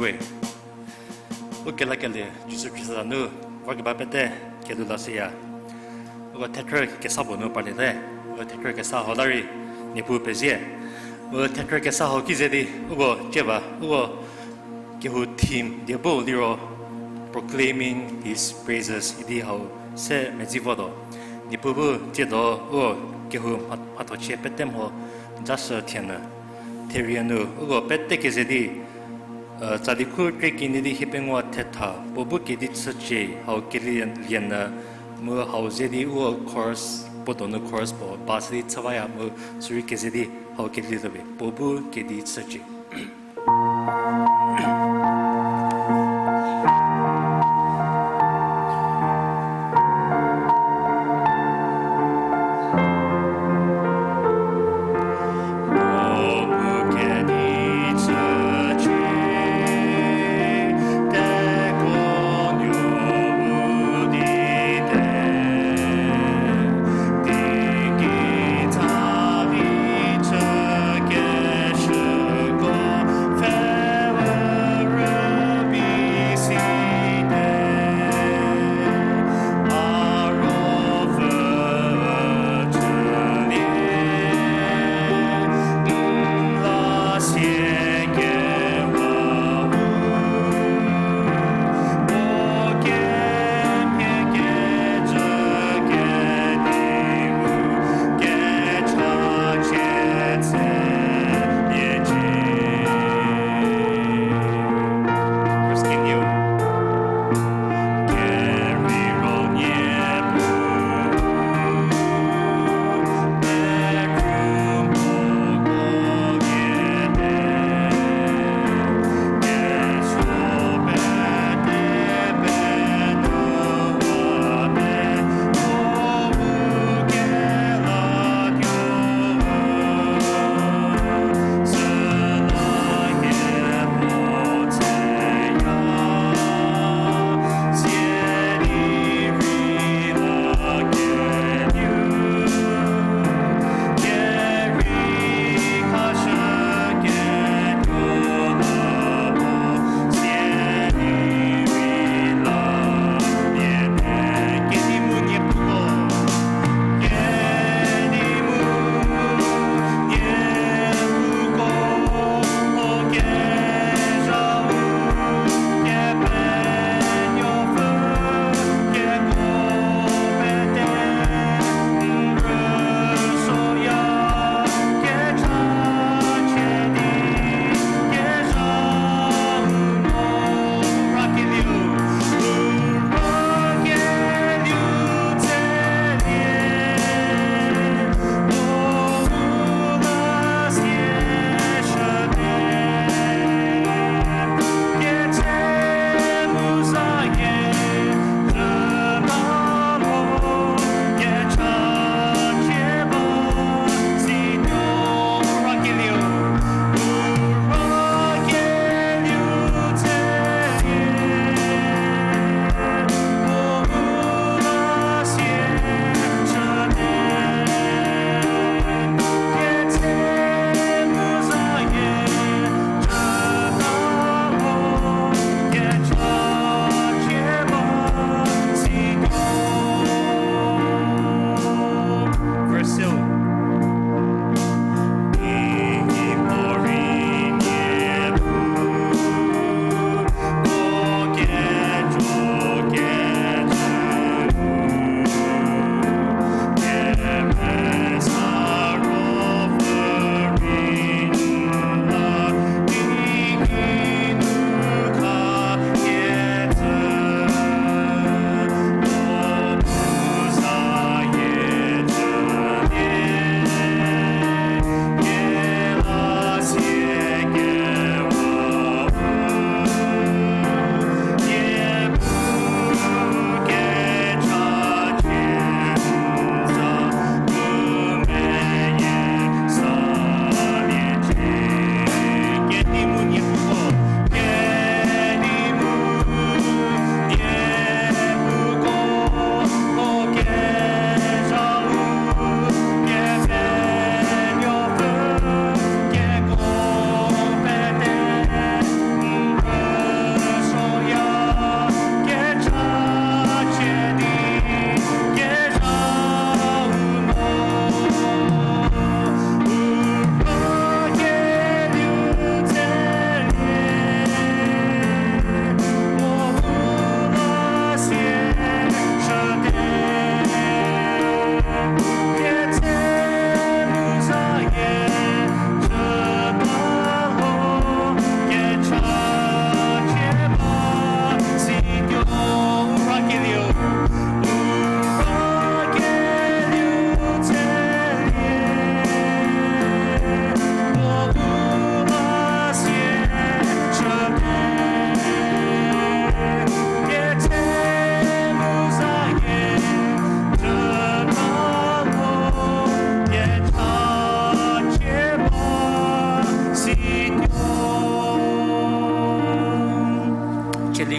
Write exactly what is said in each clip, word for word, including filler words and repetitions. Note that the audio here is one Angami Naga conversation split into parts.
We, u kelakelie Jisu Khrista nu vorkeba pete kelhou lashüya. Uko thekhrü kesa puo nu parliete. Uko thekhrü kesa hau la rei Niepuu pezie. U thekhrü kesa hau ki ze di uko cie ba, uko kehou theme die bu liro Proclaiming His Praises idi hau se medzi votuo. Niepuu bu tsiedo u kehou mha-, mhathochie pete mho jashü thie nyü. Therie nu uko pete keze di tsalikhu krie kenie di hiepengou thetha puo bu kedi chücie hau kelie nyü, mu hau ze di uko chorus puo donu chorus puo ba se di chü baya mu sürei keze di hau kelie tuo be puo bu kedi chücie.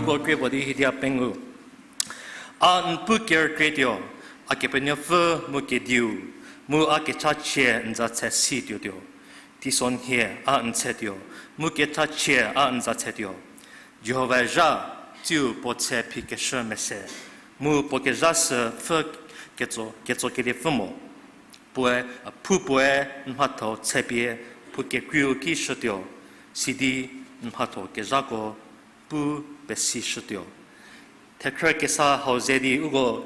Ko krie puo di hiedia pengou. A n pu kerükrie tuo, a Kepenuopfü mu Kediu, mu a kechachie n za tse si tuotuo. Teisonhie a n tse tuo, mu kechachie a n za tse tuo. Jihova zha, tsiu puo tse phi keshü mese, mu puo kezha sü pfü ketso, ketso keliepfü mo. Puoe, a, phu puoe n mhatho tsepie phu kekreiu ki shütuo, sidi n mhatho kezhako pu pesishütuo. Thekhrü kesa hau ze di uko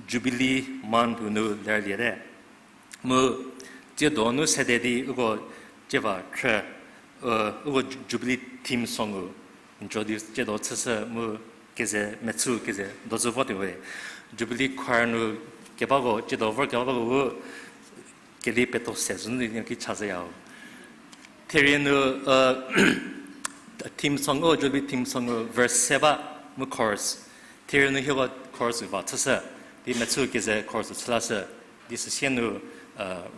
Jubilee month nu lerliete. Mu tsiedo nu sede di uko tsieva khrü, uko Jubilee theme song-u introduce tsiedo chüshü mu keze mechü keze dozü votuo we. Jubilee choir nu kebako, tsiedo vor kebako u keli peto se zünu di ki chazüyau. Therie nu, theme song-u, Jubilee theme song-u verse se ba mu chorus. Therie nu hieko chorus va chüshü, di mechü keze chorus chü lashü, di süsie nu,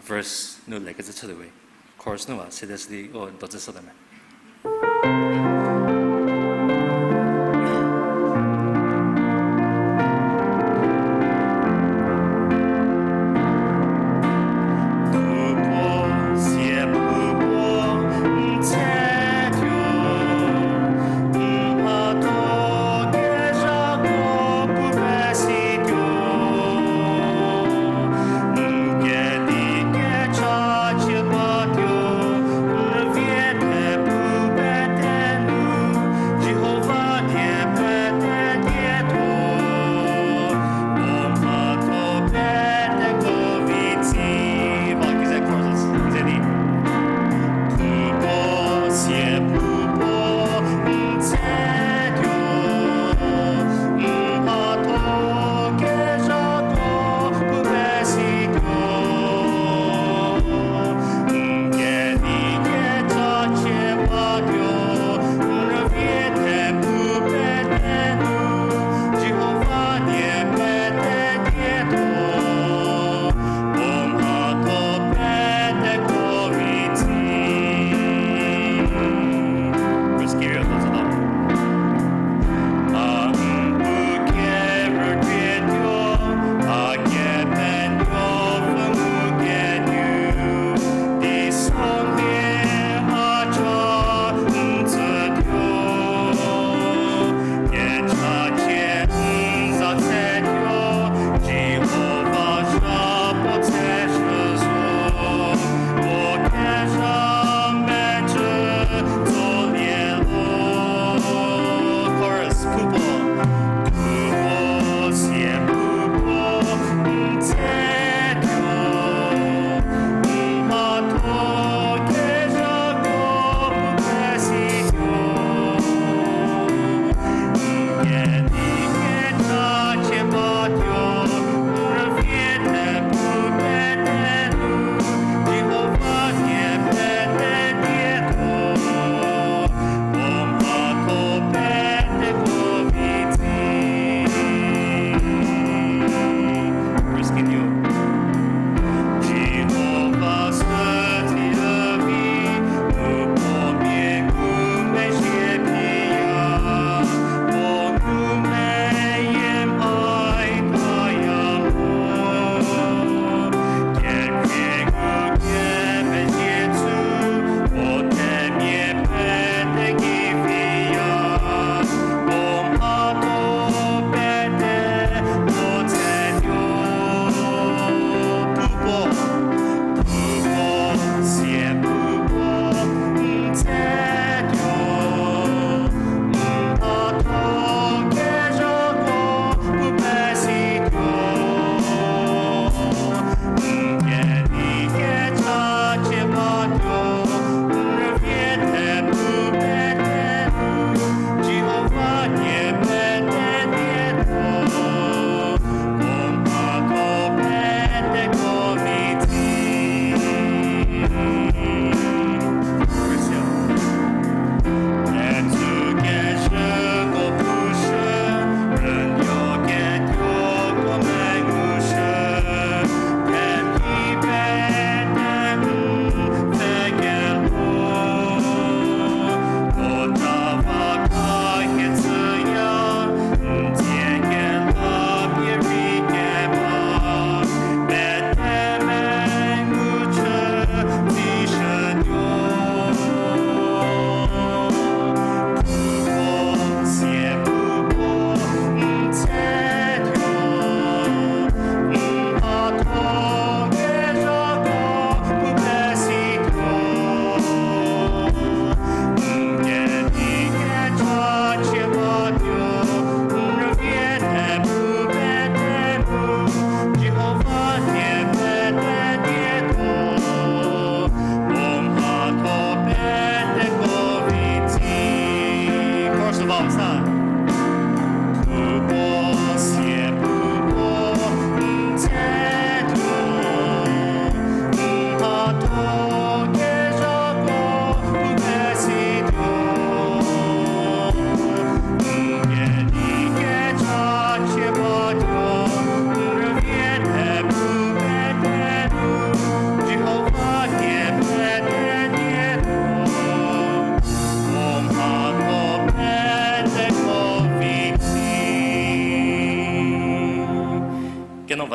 verse nu lekecü chütuo we. Chorus nu va sede sidi o dozü shütuo me.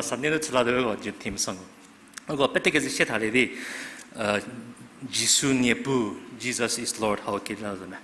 Sa nie nu chüla de ko theme song. Ko pete keze sie thalie di, Jisu Niepu, Jesus is Lord, hau kela zo me.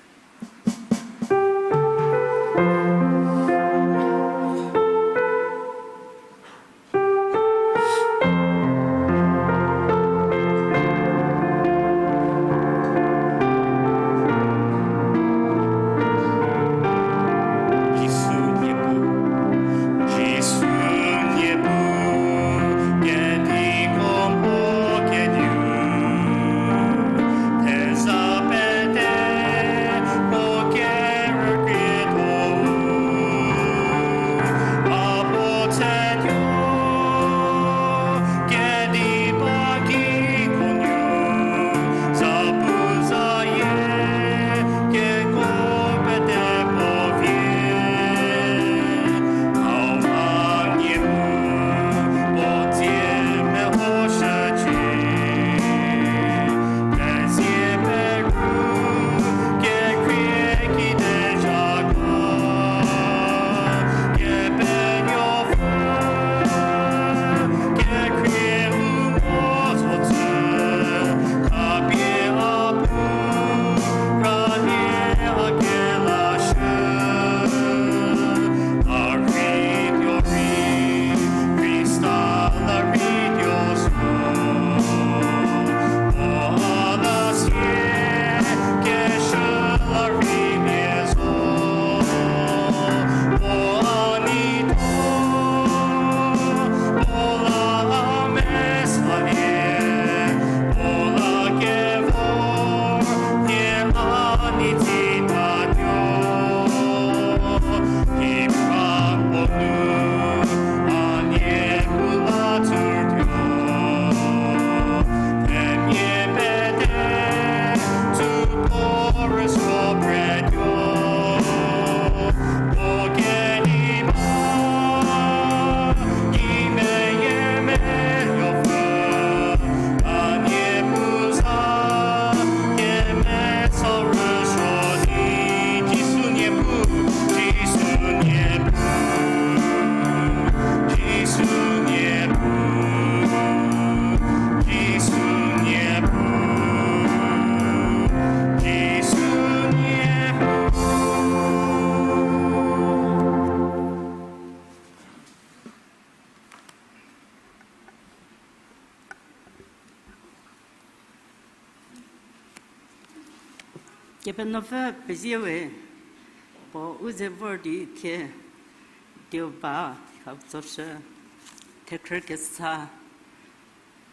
Kepenuopfü pezie we, puo u ze vor di thie, tuo ba, hau tsoshü, thekhrü kesa,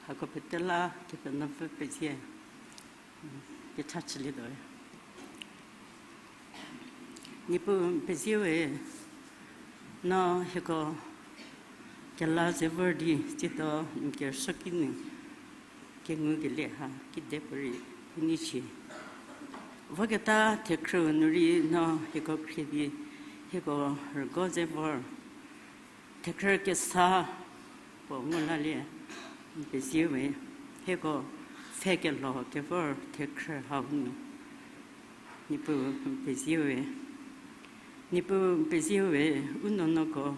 hako pete la Kepenuopfü pezie, kecha chülietuo. Niepuu pezie we, no hieko kela ze vor di tsiedo n kerüsuo kinu kengukelie ha kedipuorei u nei shie. Voketa thekhrü nu rei no hieko khrie di hieko rügo ze vor. Thekhrü kesa puo ngu lalie, n pezie we, hieko pfhe kelho kevor thekhrü hau nu. Niepuu n pezie we. Niepuu n pezie we, u nuonuoko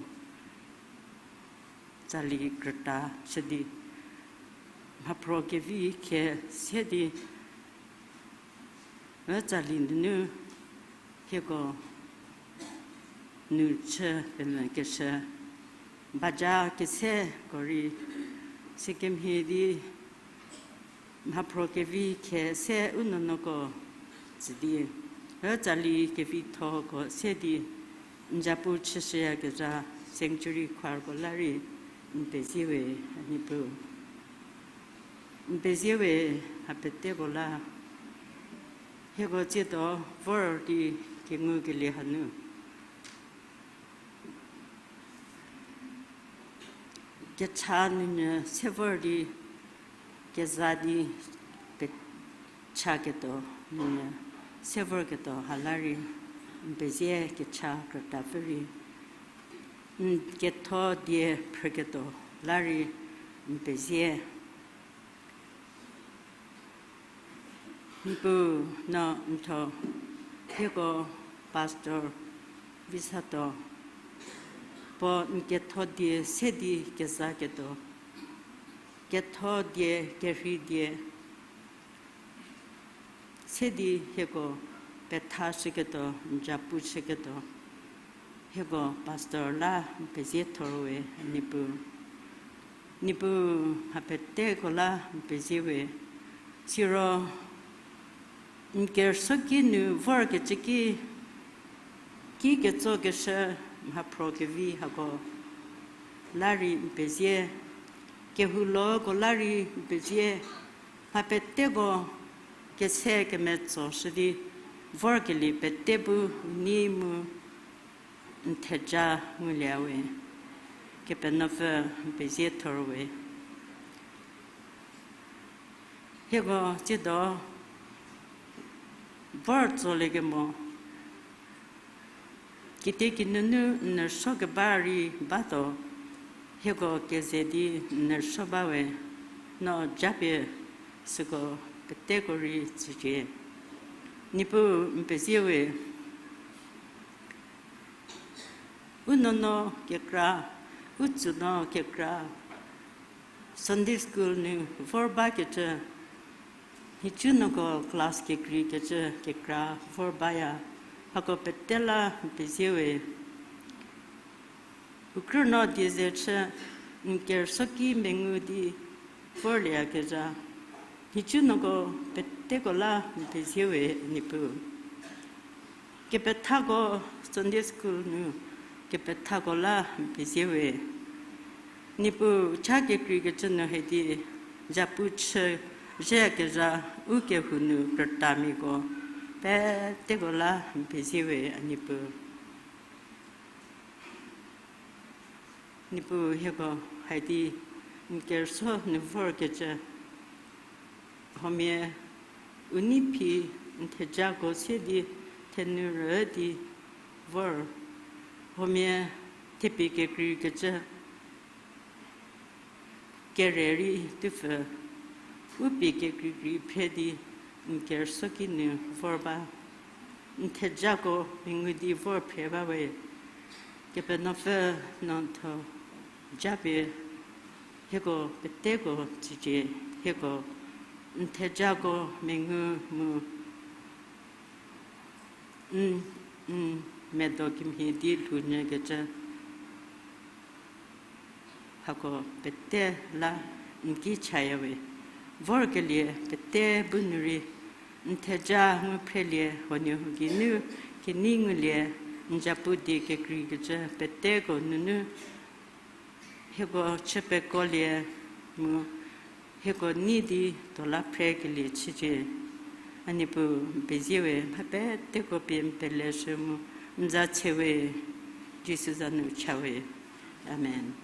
tsali krüta chü di, mhaphro kevi khe se di, u tsali nunu hieko nu chü pemvü keshü, baja keseko rei, se kemhie di, mhaphro kevi khe se u nuonuoko tsü di, u tsali kevithoko se di, n zapu chüshüyakezha sanctuary choirko la rei n pezie we, a Niepuu. N pezie we, ha peteko la hieko tsiedo vor di kengukelie hanu kecha nunyü se vor di, keza di kecha ketuo nunyü se vorketuo ha la rei n pezie, kecha krütapfü rei n ketho die phrüketuo la rei n pezie. Niepuu, no n tho hieko pastor Visatuo Ko n ketho die se di kezaketuo, ketho die kerhei die se di hieko pethashüketuo, n japu chüketuo, hieko pastor la n pezie thor we, Niepuu. Niepuu, mha peteko la n pezie we. Siro n kerüsuoki nu vorkecü ki, ki ketsokeshü mhaphro kevi hako la rei n pezie, kehou loko la rei n pezie, mha peteko kese kemetsoshü di vorkelie pete bu nei mu n theja ngulie we, Kepenuopfü n pezie thor we. Hieko tsiedo vor tsolie kemo, kitiekinu nu n rüsuokeba rei batuo, hieko keze di n rüsuo ba we, no japie süko peteko rei tsücie. Niepuu n pezie we, u nuonuo kekra, u tsünuo kekra, Sunday school nu vor bakecü, nhicunuoko class kekreikecü kekra vor baya, hako pete la n pezie we. U krünuo die ze chü n kerüsuoki mengu di vorlieyakezha, nhicunuoko peteko la n pezie we, Niepuu. Kepethako Sunday school nu kepethako la n pezie we. Niepuu, cha kekreikecü nu hedi japu chü zhüyakezha u kehou nu krütamiako peteko la n pezie we, a Niepuu. Niepuu, hieko hadi n kerüsuo nu vorkecü, huomia u nei phi n thejako se di thenu rü di vor, huomia thepie kekreikecü kere rei tupfü, u pie kekreikrei phre di n kerüsuoki nu vor ba. N thejako mengu di vor phre ba we, Kepenuopfü, no tho japie hieko peteko tsücie, hieko n thejako mengu mu n, n medo kemhie di lhounyükecü hako pete la n ki chaya we. Vorkelie pete bu nu rei n theja ngu phrelie, huoniehuo geinu kenei ngulie, n japu die kekreikecü peteko nunu hieko chü pekolie mu hieko nei di tuo la phrekelie chücie. A Niepuu, n pezie we, mha peteko pie n peleshü mu n za tse we, Jisu za nu cha we. Amen.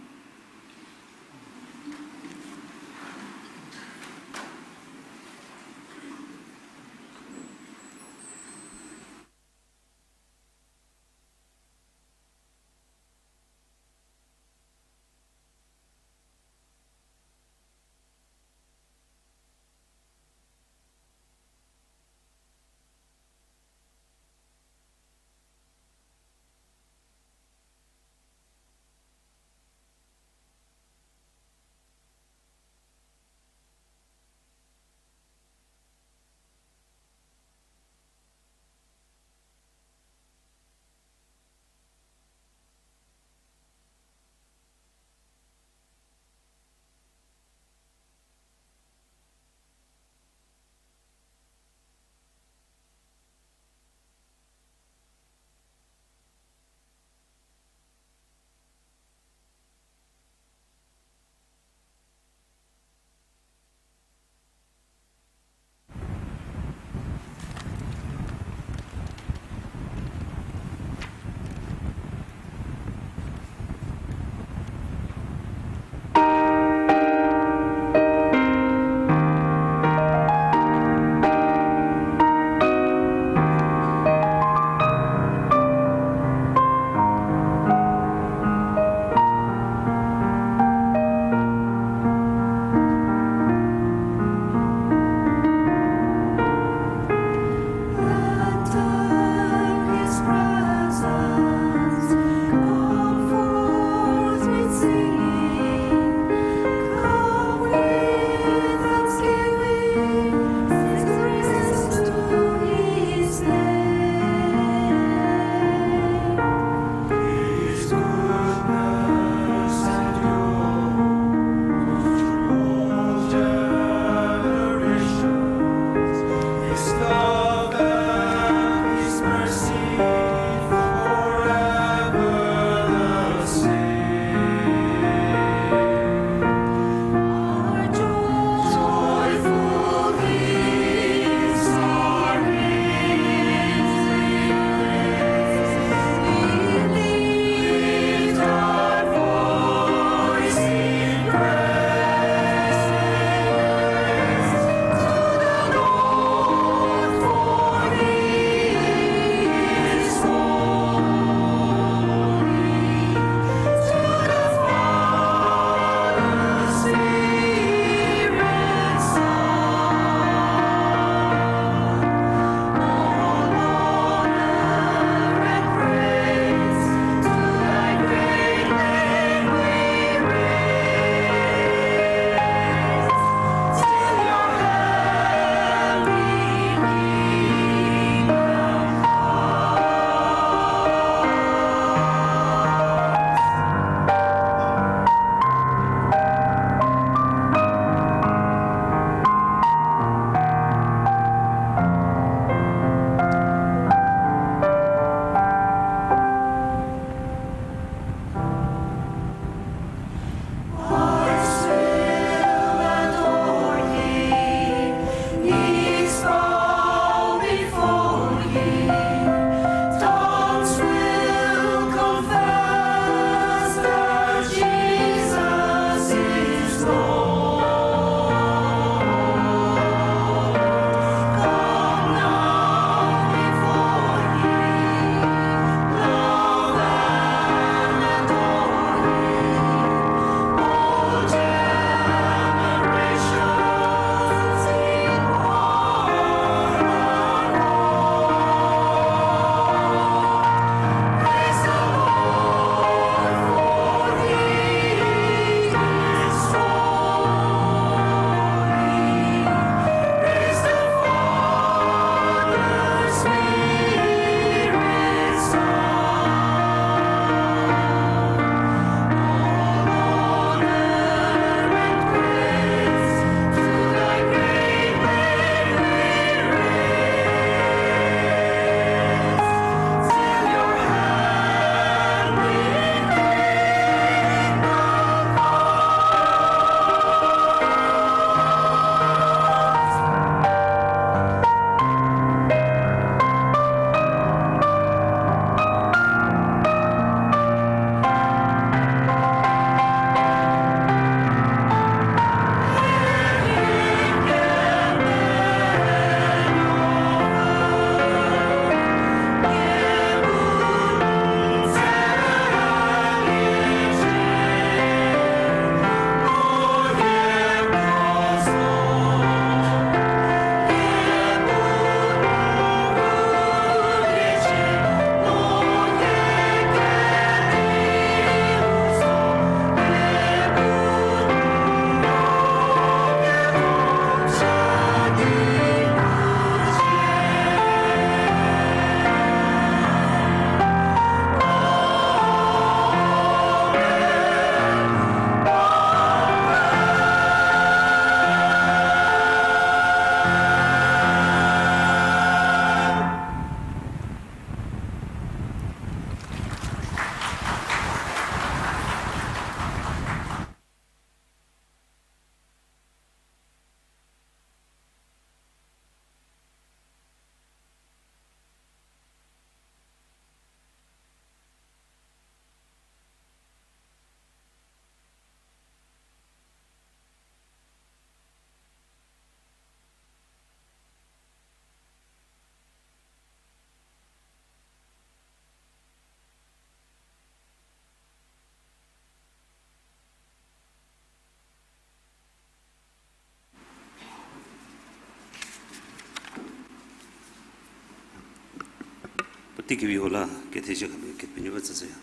Teikevi ho la kethezie khapie Kepenuopfü tsüshüya.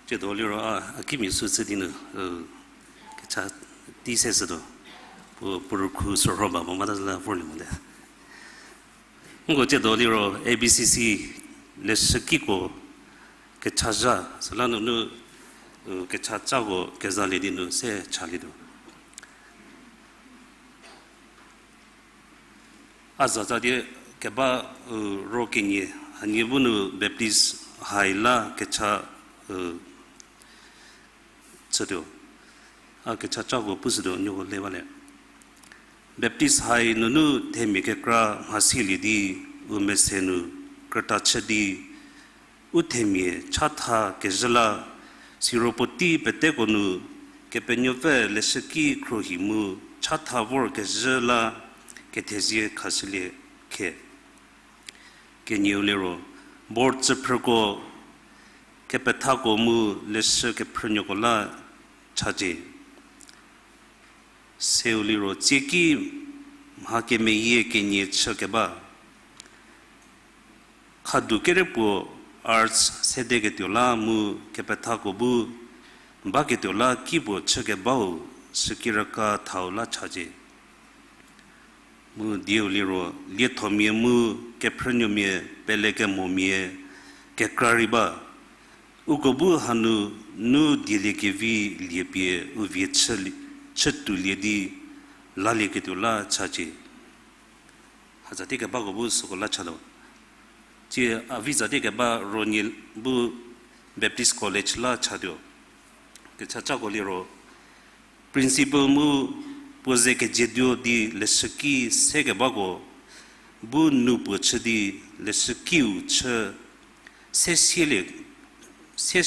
Tsiedo liro a, a kimia sü chü di nu, kecha tei se shütuo. Puo, puo rükhu sürho ba mo mata la vorlie mote. Nko tsiedo liro A B C C leshükiko kechazha, süla nunu, kecha cako kezalie di nu se chalietuo. A zatsa die keba, ro kenie, hanie bu nu Baptist hai la kecha, chütuo. A kecha cako pushütuo, nieko le bale. Baptist hai nunu themia kekra mhasilie di u mese nu krüta chü di, u themia chatha kezhü la, siro puotei peteko nu Kepenuopfü leshüki khruohi mu chatha vor kezhü la kethezie khashülie khe. Kenieu liro, board tsüphrüko, kepethako mu leshü kephrünuoko la chacie. Seu liro tsieki mha kemeyie kenie chü keba. Khadu kere puo arts sedeketuo la mu kepethako bu baketuo la kipuo chükebau sükiraka thau la chacie. Mu dieu liro liethomia mu kephrünuomia pelekemomia kekra rei ba. Uko bu hanu nu dieliekevi liepie u vie chü, chütuolie di lalieketuo la chacie. Hatsa tie kebako bu süko la chatuo. Tsie a vi za tie keba Roniel bu Baptist College la chatuo. Kecha cako liro, principal mu puo ze kejieduo di leshüki sekebako bu nu puo chü di leshükiu chü se sielie, se,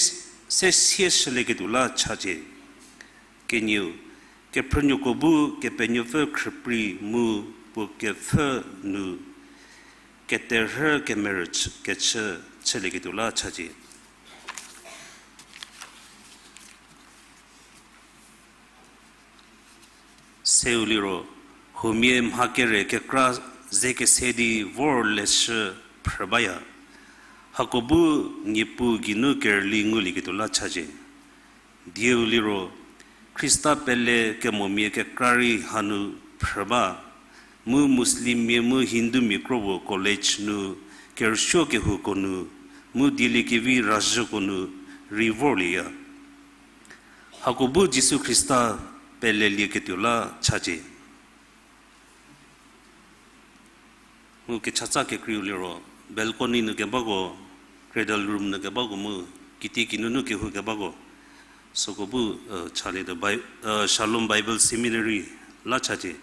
se sie shülieketuo la chacie. Kenieu, kephrünuoko bu Kepenuopfü khrüprei mu puo kepfhü nu keterhü kemerü chü, kechü chülieketuo la chacie. Seu liro, huomia mha kere kekra ze kese di vor leshü phrü baya. Hako bu Niepuu geinu kerüli ngulieketuo la chacie. Dieu liro, Khrista pele kemomia kekra rei hanu phrü ba, mu Muslimmia mu Hindumia kro puo college nu kerüsuo kehouko nu, mu dieliekevi razhüko nu rei vorlieya. Hako bu Jisu Khrista pelelieketuo la chacie. Mu kechatsa kekreiu liro, balcony nu kebako, cradle room nu kebako mu, kitiekinu nu kehou kebako, süko bu, chalietuo, Shalom Bible Seminary la chacie.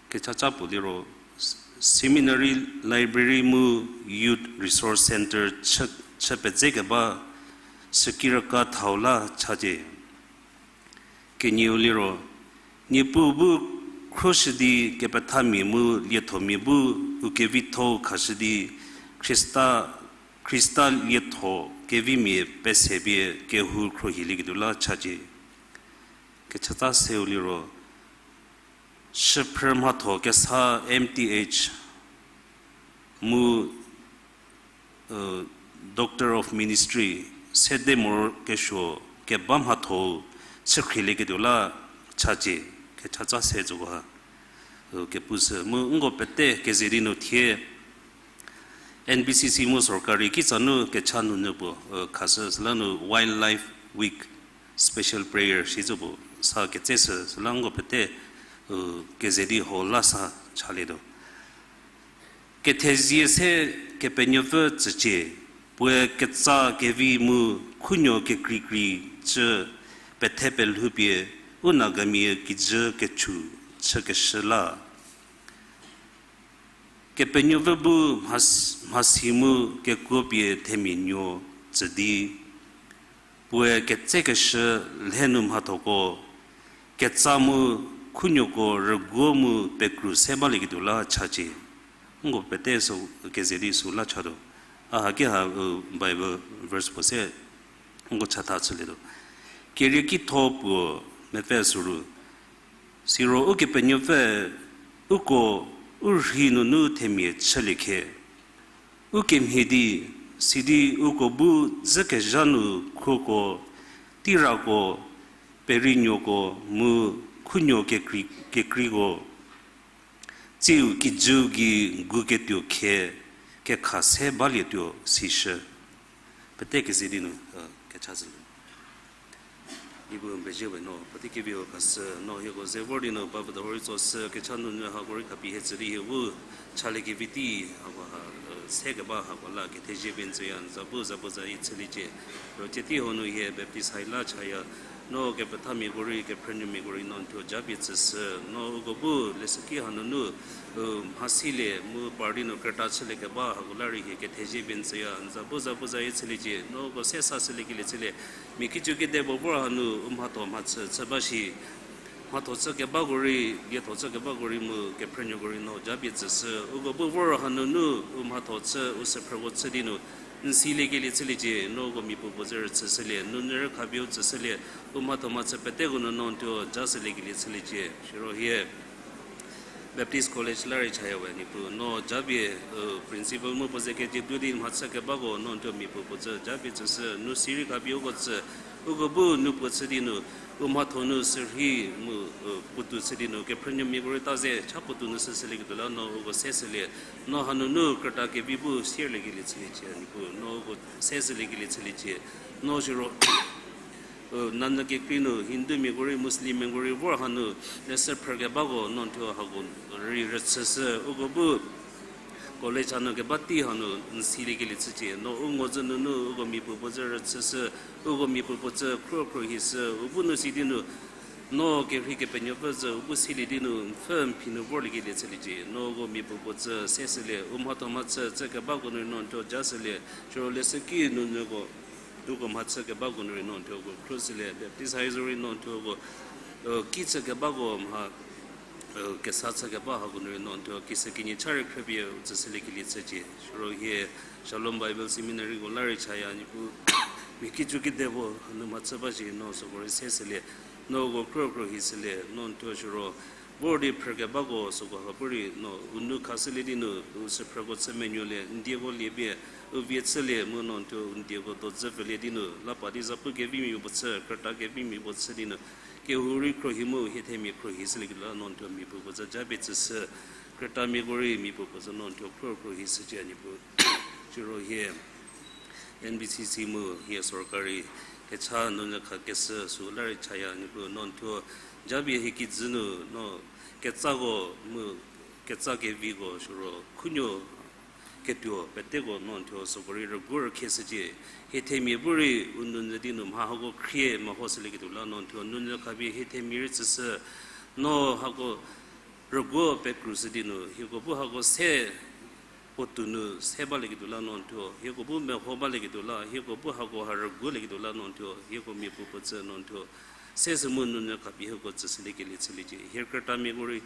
Kechatsa puo liro, seminary, library mu youth resource centre chü, chü pedze keba, sükiraka thau la chacie. Kenieu liro, Niepuu bu khroshü di kepethamia mu liethomia bu u kevitho-u khashü di Khrista, Khrista lietho kevimia pesepie kehou khruohilieketuo la chacie. Kechatsa seu liro, shüphrü mhatho kesa M Th mu Doctor of Ministry sede morokesuo keba mhatho-u chükhrielieketuo la chacie. Kechatsa se tsüko ha, kepushü mu nko pete keze di nu thie N B C C mu sorkari kitsa nu kecha nunu puo khashü süla nu Wildlife Week special prayer shi tsü puo sa ketseshü süla nko pete keze di ho la sa chalietuo. Kethezie se Kepenuopfü tsücie, puoe ketsa kevi mu khunuo kekreikrei cü pethe pelhoupie u Nagamia kijü kechu chükeshü la. Kepenuopfü bu mhas-, mhasi mu kekuopie themia nuo tsü di, puoe ketsekeshü lhe nu mhathoko, ketsa mu khunuoko rüguo mu pekru se balieketuo la chacie. Nko pete sü keze di sü la chatuo. A haki ha Bible verse puo se nko chatha chülietuo. Kerie kitho puo mepfü süru. Siro Ukepenuopfü uko u rhi nunu themia chülie khe. U kemhie di, sidi uko bu dzükezha nu khuoko, teirako, perinuoko mu khunuo kekrei-, kekreiko, tsiu kijüu gei nguketuo khe kekha se balietuo sishü. Pete keze di nu, kecha zü. Niepuu n pezie we no, puotei kevi-u khashü, no hieko ze vor di nu ba vüdo rei tsoshü, kecha nunu hako rei khapie hie tsü di hie bu, chaliekevi tei, hako ha, sekeba hako la kethezie pie n tsüya, n za bu, za bu zayie chüliecie. Ro tsie tei hanu hie baptist hai la chaya, no kepethamiako rei, kephrünuomiako rei no n thuo japie tsüshü, no uko bu, leshüki hanunu, mhasilie, mu par di nu krüta chüliekeba hako la rei hie kethezie pie n tsüya, n za bu, za bu zayie chüliecie, no uko se sa shüliekelie chülie, mia kicu kedipuo vor hanu, u mhatho mhachü chü ba shi, mhatho chükebako rei, lietho chükebako rei mu kephrünuoko rei no japie tsüshü, uko bu vor hanunu, u mhatho chü, u süphrüko chü di nu, n siliekelie chüliecie, no uko mia puopuo zü rüchüshülie, nunu rei khapie u tsüshülie, u mhatho mhachü peteko nu no n thuo ja shüliekelie chüliecie, siro hie Baptist College la rei chaya we, Niepuu, no japie, principal mu puo ze kejedu di mhachü kebako no n thuo mia puopuo zü japie tsüshü, nu si rei khapie uko tsü, uko bu nu puo chü di nu, u mhatho nu sürhei mu, puotou chü di nu, kephrünuomiako rei ta ze cha puotou nu shüshülieketuo la no uko se shülie, no hanunu krüta kevi bu sierliekelie chüliecie, Niepuu, no uko se shüliekelie chüliecie, no siro nanyü kekrei nu Hindumiako rei, Muslimmiako rei vor hanu, leshü phrükebako no n thuo hako rei rüchüshü, uko bu college hanu keba tei hanu n siliekelie chücie, no u ngozü nunu uko mia puopuo zü rüchüshü, uko mia puopuo zü khruokhruohishü, u bu nu si di nu, no kerhei Kepenuopfü zü u bu silie di nu, n pfü n phi nu vorliekelie chüliecie, no uko mia puopuo zü se shülie, u mhatho mhachü chü kebako nu rei no n thuo ja shülie, siro leshüki nunuko, uko mhachü kebako nu rei no n thuo uko khruoshülie, baptist hai zo rei no n thuo uko, ki chü kebako mha, kesa chü keba hako nu rei no n thuo kishükinyi cha rei khrüpie u tsüshüliekelie chücie, siro hie Shalom Bible Seminaryko la rei chaya, Niepuu, mia kicu kedipuo nu mhachü ba shi no süko rei se shülie, no uko khruokhruohishülie, no n thuo siro vor di phrükebako süko ha bu rei no u nou khashülie di nu, u süphrüko chü menuolie, n dieko lie pie, u vie chülie mu no n thuo u n dieko dodzü pfülie di nu, la pa di zapu kevimia puo chü, krüta kevimia puo chü di nu, kehou rei khruohi mu hie themia khruohishülieketuo la no n thuo mia puopuo zü japie tsüshü, krütamiako rei mia puopuo zü no n thuo khruokhruohishücie, Niepuu, siro hie N B C C mu hie sorkari kecha nunu khakeshü süla rei chaya, Niepuu, no n thuo japie hie kijü nu no ketsako mu ketsa keviko siro khunuo ketuo peteko no n thuo süko rei rügu rükheshücie, hie themia bu rei u nounyü di nu mha hako khrie mehoshülieketuo la no n thuo nounyü khapie hie themia rei tsüshü, no hako rüguo pekrushü di nu hieko bu hako se puotou nu se balieketuo la no n thuo, hieko bu meho balieketuo la, hieko bu hako ha rüguolieketuo la no n thuo, hieko mia puopuo zü no n thuo se sü mu nounyü khapie hieko tsüshüliekelie chüliecie, hie krütamiako rei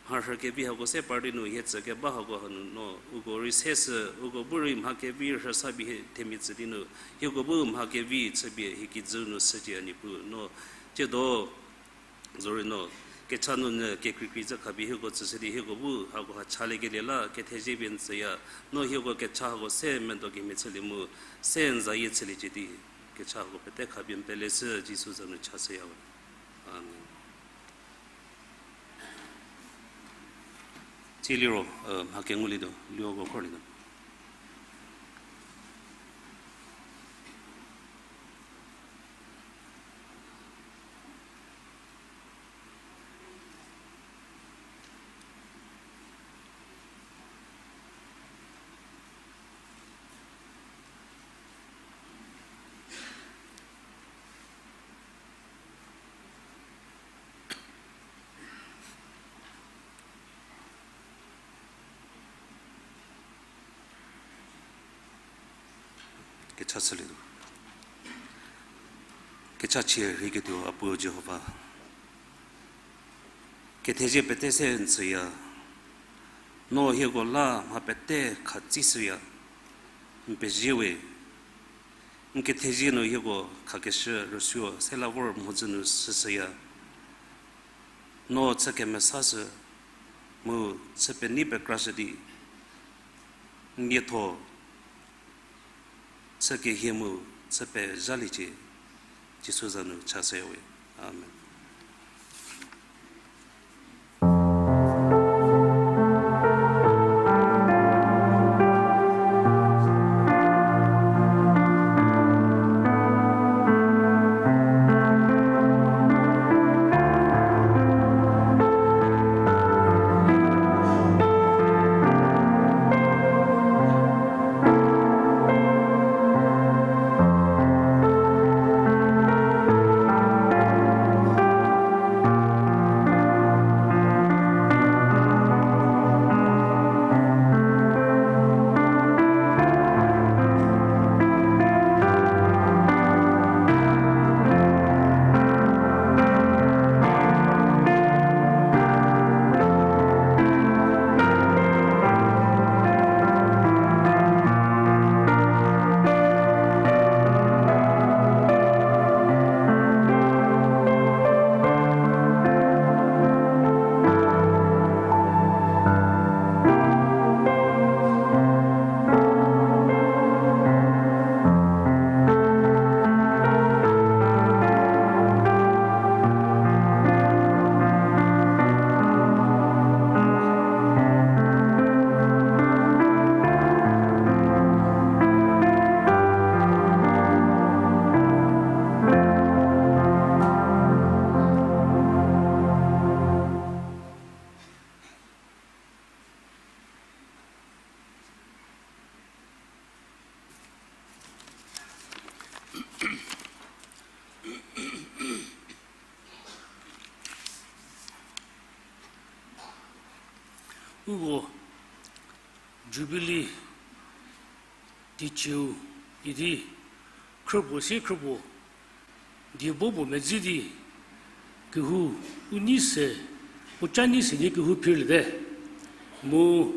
mharhü kevi hako se par di nu hie tsü keba hako hanu no uko rei se sü, uko bu rei mha kevi rhüsa pie hie themia tsü di nu, hieko bu mha kevi chüpie hie kijü nu shücie, Niepuu, no tsiedo zorei no kecha nunu kekreikrei zü khapie hieko tsüshü di hieko bu hako ha chaliekelie la kethezie pie n tsüya, no hieko kecha hako se medo kemhie chülie mu se n zayie chüliecie di, kecha hako pete khapie n peleshü Jisu za nu chashüya we. Amen. Tsie liro, mha kengulietuo, lioko khorlietuo. Kecha chülietuo. Kecha chie rheiketuo A Puo Jihova, kethezie pete se n tsüya, no hieko la mha pete khatsishüya, n pezie we, n kethezie nu hieko khakeshü rüsuo se la vor mhodzü nu shüshüya, no chü kemesashü, mu chü penei pekrashü di, n lietho chü kehie mu chü pezhaliecie, Jisu za nu chashüya we. Amen. Uko Jubilee teicieu idi khrüpuo sie khrüpuo die bopuo medzi di kehou u nei se, puoca nei se di kehou phirliete. Mu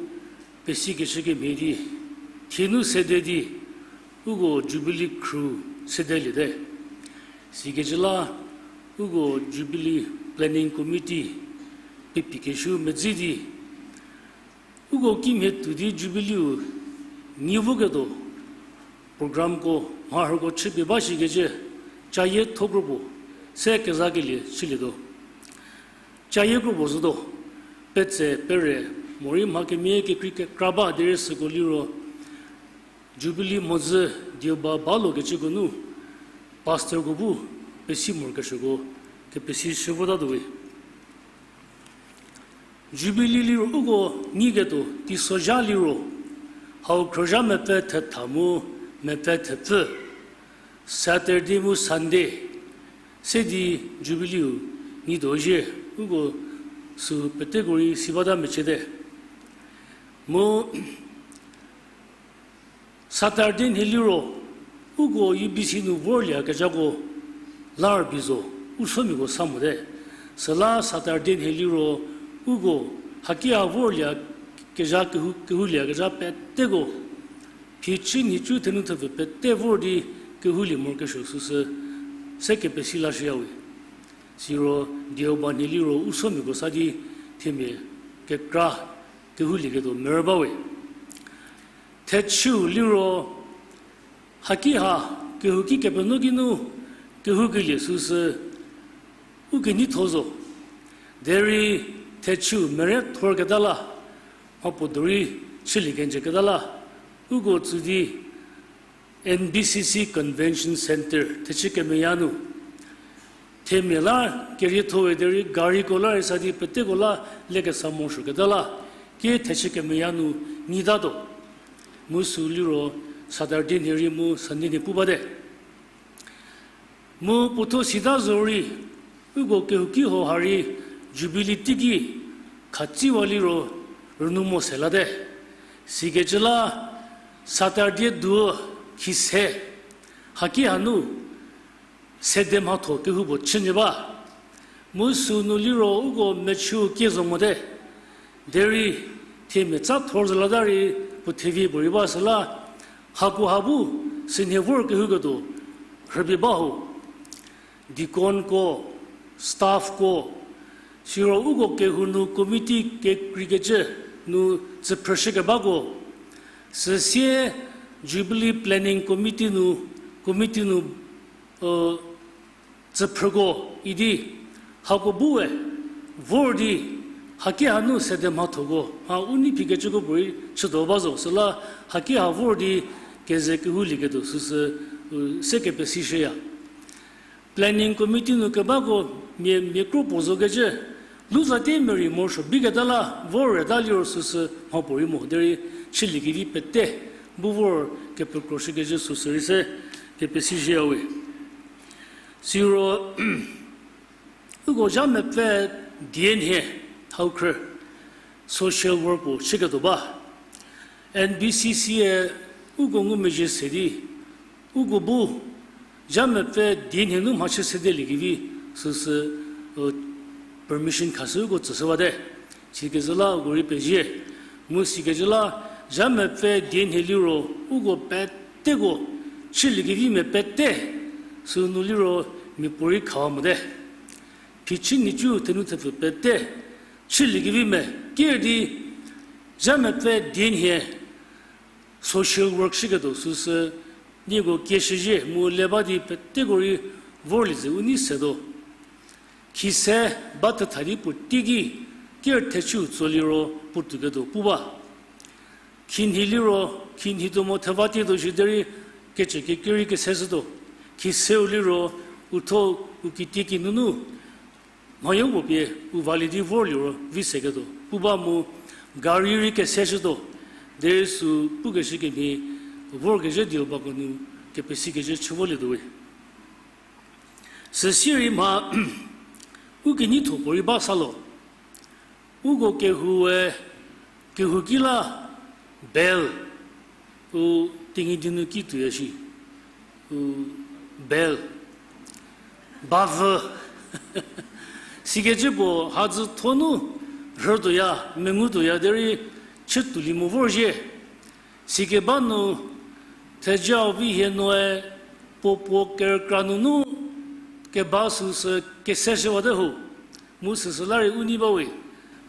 pesikeshü kemhie di thie nu sede di uko Jubilee khru sedeliete. Sikecü la uko Jubilee Planning Committee pepikeshü medzi di uko kimhie tuo di Jubilee-u nyi voketuo programko mharhüko chüpie ba shikecü cayie thokropuo se kezakelie chülietuo. Cayie kropuo zotuo, petse pere morei mha kemia kekrei kekra ba derei süko liro Jubilee mhodzü dioba balokecüko nu pastorko bu pesi morokesuoko kepesi shü votatuo we. Jubilee liro uko nyiketuo teisozha liro hau khrozha mepfü thetha mu mepfü thepfü, Saturday mu Sunday se di Jubilee-u nyituo zhie, uko sü peteko rei si bata meciete. Mu Saturday nhie liro uko U B C nu vorliekezhako la rübei zo, u somiako sa mote. Süla Saturday nhie liro uko haki ha vorlie kezha kehou, kehouliekezha peteko phichü nhicü thenu thepfü pete vor di kehoulie morokesuo süsü se kepesi lashüyawe. Siro dioba nhie liro u somiako sa di themia kekra kehoulieketuo merü bawe. Thechüu liro haki ha kehouki Kepenuopfü ki nu kehoukelie süsü u keneitho zo. Derei thechüu mere thorketa la, mhapuo dorei chülie kenjüketa la, uko tsü di N B C C Convention Centre thechü kemeya nu themia la kerietho-e derei gariko la rei sa di peteko la lekesa morosuoketa la, kie thechü kemeya nu nyitatuo. Mu sü liro Saturday nhie rei mu Sunday nhie pu bate. Mu puotho sita zorei, uko kehouki ho ha rei Jubilee teiki khatsiwa liro rünou mo se late. Sikecü la Saturday duo khise haki hanu sede mhatho kehoupuo chünyü ba. Mu sünu liro uko mechüu kie zo mote. Derei themia tsa thor zü lata rei puo thevi puorei ba süla, hakoha bu sünhie vor kehouketuo rhüpie ba ho. Deaconko, staffko, Siro uko kehou nu committee kekreikecü nu tsüphrüshükebako, süsie Jubilee Planning Committee nu, committee nu, tsüphrüko idi hako bu we vor di haki hanu sede mhathoko mha u nei phikecüko puorei chütuo ba zo, süla haki ha vor di keze kehoulieketuo süsü, u, se kepesishüya. Planning Committee nu kebako mia, mia kro puo zokecü, lu zatie merei morosuo biketa la vor reta liro süsü mhapuorei mo, derei chüliekevi pete bu vor kepekroshükecü süsü rei se kepesishüya we. Siro uko zha mepfü dienhie hau khrü social work puo chüketuo ba. N B C C-e uko ngumezhie se di, uko bu zha mepfü dienhie nu mhachü sedeliekevi süsü, u, permission khashü uko tsüshüwate. Sikezhü la uko rei pezie. Mu sikezhü la zha mepfü dienhie liro uko peteko, chüliekevimia pete, sünu liro miapuorei khawa mote. Phichü nhicu thenu thepfü pete, chüliekevimia ker di zha mepfü dienhie social work chüketuo süsü nieko kieshüzhie mu le ba di peteko rei vorlie ze u nei setuo. Khise ba thetha di puo teiki ker thechüu tso liro puo touketuo pu ba. Khinhie liro, khinhie tuo mo theva tietuo shi derei kecü kekerei keseshütuo. Khiseu liro, u tho, u kitiekinunu mhayo puo pie u valie di vorliro vi seketuo pu ba mu gari rei keseshütuo. Derei sü pukeshü kemhie vorkezhü dieu bako nu kepesikecü chü volietuo we. Süsie rei mha u keneitho puo rei ba sa lo. Uko kehoue, kehouki la bell, u Tenyidie nu ki tuoya shi, u bell, bavü. Sikecü puo hadzü thonu rhütuoya, mengutuoya derei chütuolie mo vorzhie. Sikeba nu thejau vi hie noe puo puo kerükra nunu keba süsü keseshüwate ho. Mu süsü la rei u nei ba we.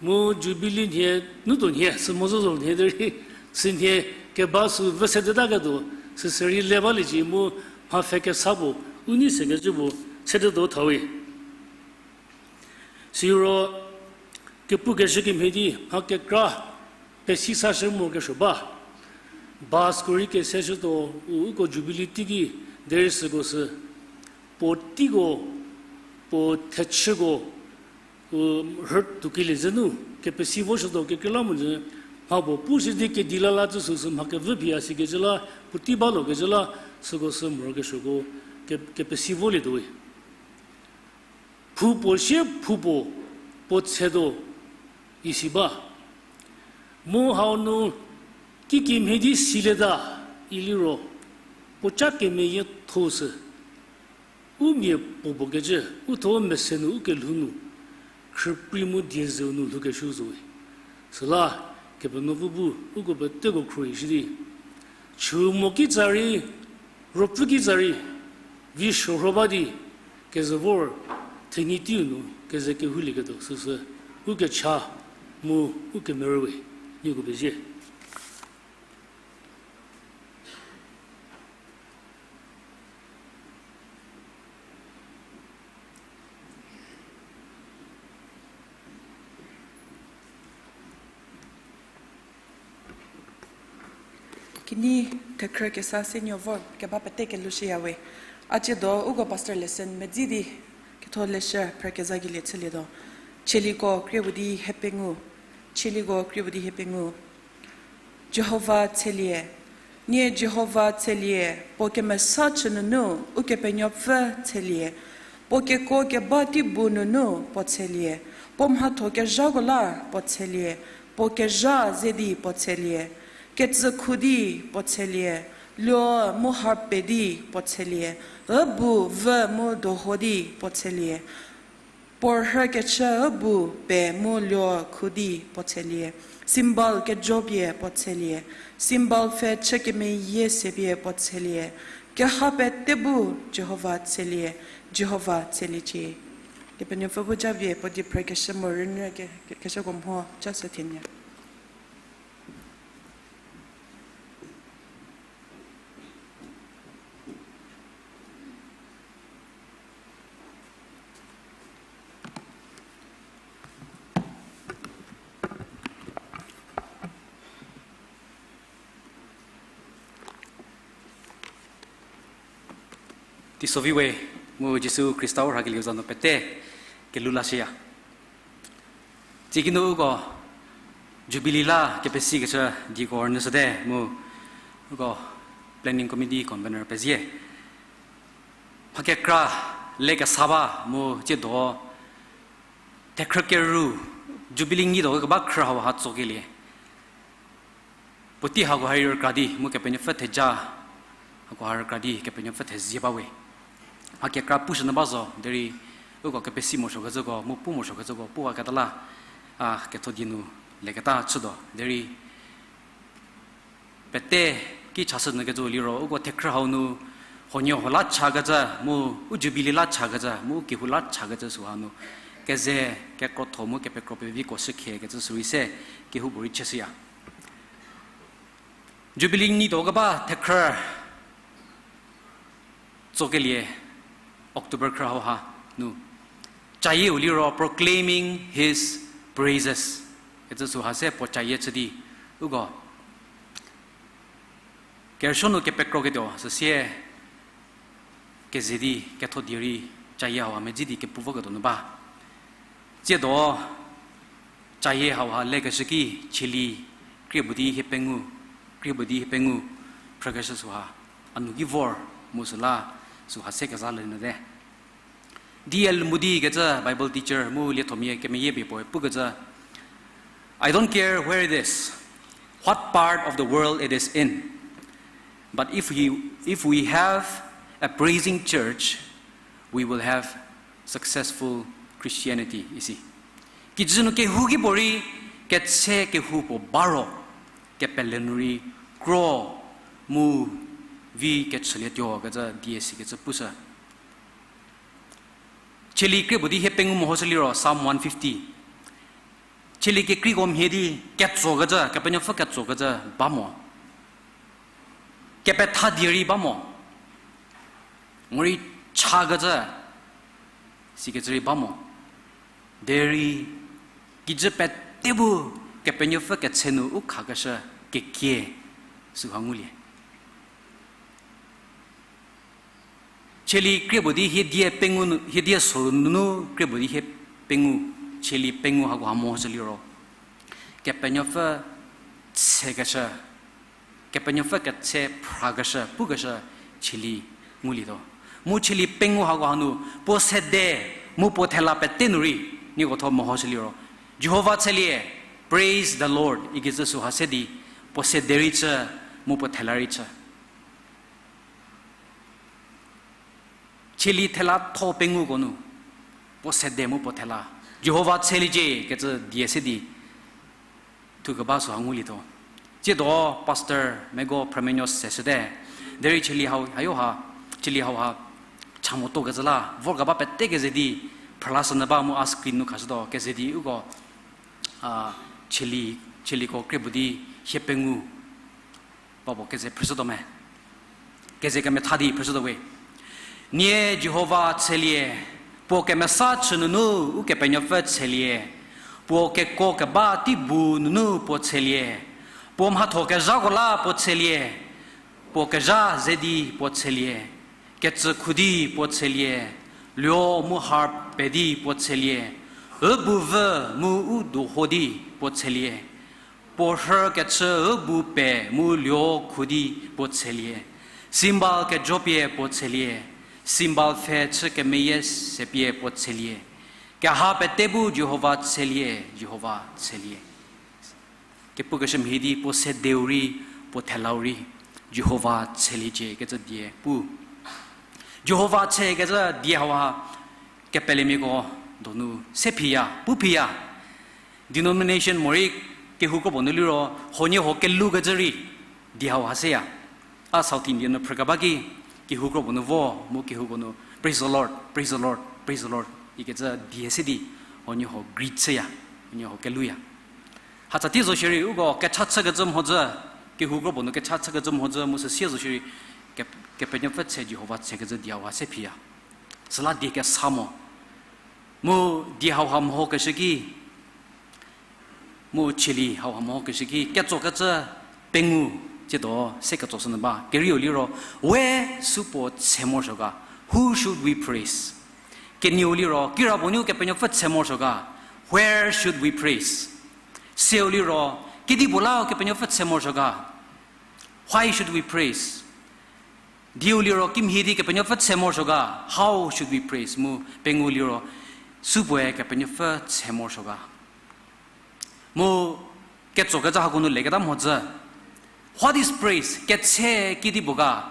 Mu Jubilee nhie, nutuo nhie, sü mo zo zo nhie derei, sünhie keba sü vü sedetaketuo, süsü rei le baliecie mu mha pfhe kesa puo, u nei sekecü puo, sedetuo tha we. Siro kepukeshü kemhie di mha kekra pesi sashü morokesuo ba. Busko rei keseshütuo, u uko Jubilee teiki, derei süko sü puo teiko, puo thechüko, u rhütuokelie zenu kepesi voshütuo kekreilamonyü, mha puo pushü di kedi la la tsü süsü mha kevü phiya sikecü la, puotei ba lokecü la, süko sü morokesuoko ke, kepesi volietuo we. Phu puo sie phu puo, puo tsetuo isi ba. Mu hau nu kikemhie di silieta iliro, puo ca kemeyietho sü u mia puo puo kecü, u tho mese nu u kelhou nu, khrüprei mu diezeu nu lhoukeshü zo we. Süla Kepenuopfü bu uko peteko khruohi shi di, chü mo kitsa rei, ruopfü kitsa rei, vi suorho ba di, keze vor, thenyi teiu nu keze kehoulieketuo süsü, u kecha mu u kemerü we, nieko pezie. Kenei thekhrü kesa se nuo vor keba pete kelhou shüya we. A ciedo uko pastor lesson medzi di ketho leshü phrü kezakelie chülietuo. Tsaliko krie puo di hie pengou. Tsaliko krie puo di hie pengou. Jihova tshelie. Nie Jihova tshelie, puo kemesa chü nunu Ukepenuopfü tshelie. Puo kekuo keba tei bu nunu puo tshelie. Puo mhatho kezhako la puo tshelie. Puo kezha ze di puo tshelie. Ketsükhu di puo tshelie. Luo mu harp pe di puo tshelie. Übu vü mu doho di puo tshelie. Puo rhükechü übu pe mu luo khu di puo tshelie. Cymbal kejopie puo tshelie. Cymbal pfhe chü kemeyie sepie puo tshelie. Keha pete bu Jihova tshelie. Jihova tsheliecie. Kepenuopfü bu japie puo die phrükeshü mo rünyü ke, ke, keshüko mho ja se thenie. Teisovi we, mu Jisu Khrista u rhakelieu za nu pete kelhou la shüya. Tsiki nu uko Jubilee la kepesikecü dieko rünyüshüte mu uko Planning Committee convener pezie. Mha kekra le kesa ba mu tsiedo thekhrü keru Jubilee nyi do keba khrü hauha tsokelie puotei hakoha rei rükra di mu Kepenuopfü theja hakoha rükra di Kepenuopfü thezie ba we. Mha kekra pushünyü ba zo derei uko kepesi morosuokecüko mu pu morosuokecüko puwaketa la, a, ketho die nu leketa chütuo derei pete ki chashünyükecü liro uko thekhrü hau nu huoniehuo la chakecü mu u Jubilee la chakecü mu u kehou la chakecü süha nu keze kekrotho mu kepekro peviko shükhiekecü sürei se kehoupuorei chüshüya. Jubilee nyi do keba thekhrü tsokelie October khrü hauha nu cayieu liro Proclaiming His Praises kecü süha se puo cayie chü di uko kerüsuo nu kepekroketuo süsie keze di ketho die rei cayie hauha medzi di kepu voketuo nu ba. Tsiedo cayie hauha lekeshü ki Cheli krie puo di hiepengou, krie puo di hiepengou phrükeshü süha a nu ki vor mu süla süha se keza le nyüte. D L Moody kecü Bible teacher mu liethomia kemeyie pie puoe pukecü, I don't care where it is, what part of the world it is in, but if we, if we have a praising church, we will have successful Christianity, isi. Kijü nu kehouki puorei ketse kehou puo ba ro, kepele nu rei kro mu vi kechülietuo kecü die sikecü pushü. Cheli krie puo di hiepengou mehoshü liro Psalm one fifty. Cheli kekreiko mhie di ketsokecü, Kepenuopfü ketsokecü ba mo. Kepetha die rei ba mo. Morei chakecü, sikecü rei ba mo. Derei kijü pete bu Kepenuopfü ketse nu u khakeshü kekie süha ngulie. Cheli krie puo di hiedie pengou nu, hiedie so nunu krie puo di hie pengou, Cheli pengou hakoha mehoshü liro Kepenuopfü tsekeshü, Kepenuopfü ketse phrakeshü, pukeshü Cheli ngulietuo. Mu Cheli pengou hakoha nu puo sede mu puo thela pete nu rei, nieko tho mehoshü liro Jihova tselie, praise the Lord ikecü süha se di puo sede rei chü, mu puo thela rei chü. Cheli thela tho penguko nu puo sede mu puo thela Jihova tseliecie kecü die se di thukeba süha ngulietuo. Tsiedo pastor Mego Phrümenuo seshüte. Derei Cheli hau, hayo ha, Cheli hauha cha motuo kecü la vorkeba pete keze di phrülashünyü ba mu a screen nu khashütuo keze di uko, a, Cheli, Cheliko krie puo di hie pengou ba puo keze phrüshütuo me. Keze kemetha di phrüshütuo we. Nie Jihova tselie, puo kemesa chü nunu Ukepenuopfü tselie, puo kekuo keba tei bu nunu puo tselie, puo mhatho kezhako la puo tselie, puo kezha ze di puo tselie, kecü khu di puo tselie, luo mu harp pe di puo tselie, übu vü mu u duho di puo tselie, puo rhü kechü übu pe mu luo khu di puo tselie, cymbal kejopie puo tselie, cymbal pfhe chü kemeyie sepie puo tselie, keha pete bu Jihova tselie, Jihova tselie. Kepukeshü mhie di puo sedeu rei, puo thelau rei, Jihova tseliecie kecü die pu. Jihova tse kecü die hauha kepelemiako donu se phiya, pu phiya. Denomination morei kehou kro puo nu liro, huoniehuo kelou kecü rei die hauha seya. A South Indian nu phrükeba ki, kehou kro puo nu vo, mu kehouko nu, Praise the Lord, praise the Lord, praise the Lord. ikecü die se di, huoniehuo greet chüya, huoniehuo keluya. Hatsa tei zo shierei uko kecha chükecü mhodzü, kehou kropuo nu kecha chükecü mhodzü mu süsie zo shierei, ke-, Kepenuopfü tse Jihova tsekecü die hauha se phiya. Süla die kesa mo. Mu die hauha mehokeshü ki, mu cheli hauha mehokeshü ki ketsokecü pengou, tsiedo se ketso sünyü ba. Kerieu liro, we supuo tse morosuo ga, who should we praise? Kenieu liro, kirapuo nu Kepenuopfü tse morosuo ga, where should we praise? Seu liro, kedipuo la Kepenuopfü tse morosuo ga, why should we praise? Dieu liro, kimhie di Kepenuopfü tse morosuo ga, how should we praise? Mu pengou liro, supuoe Kepenuopfü tse morosuo ga. Mu ketsokecü hako nu leketa mhodzü, what is praise? Ketse kedipuo ga,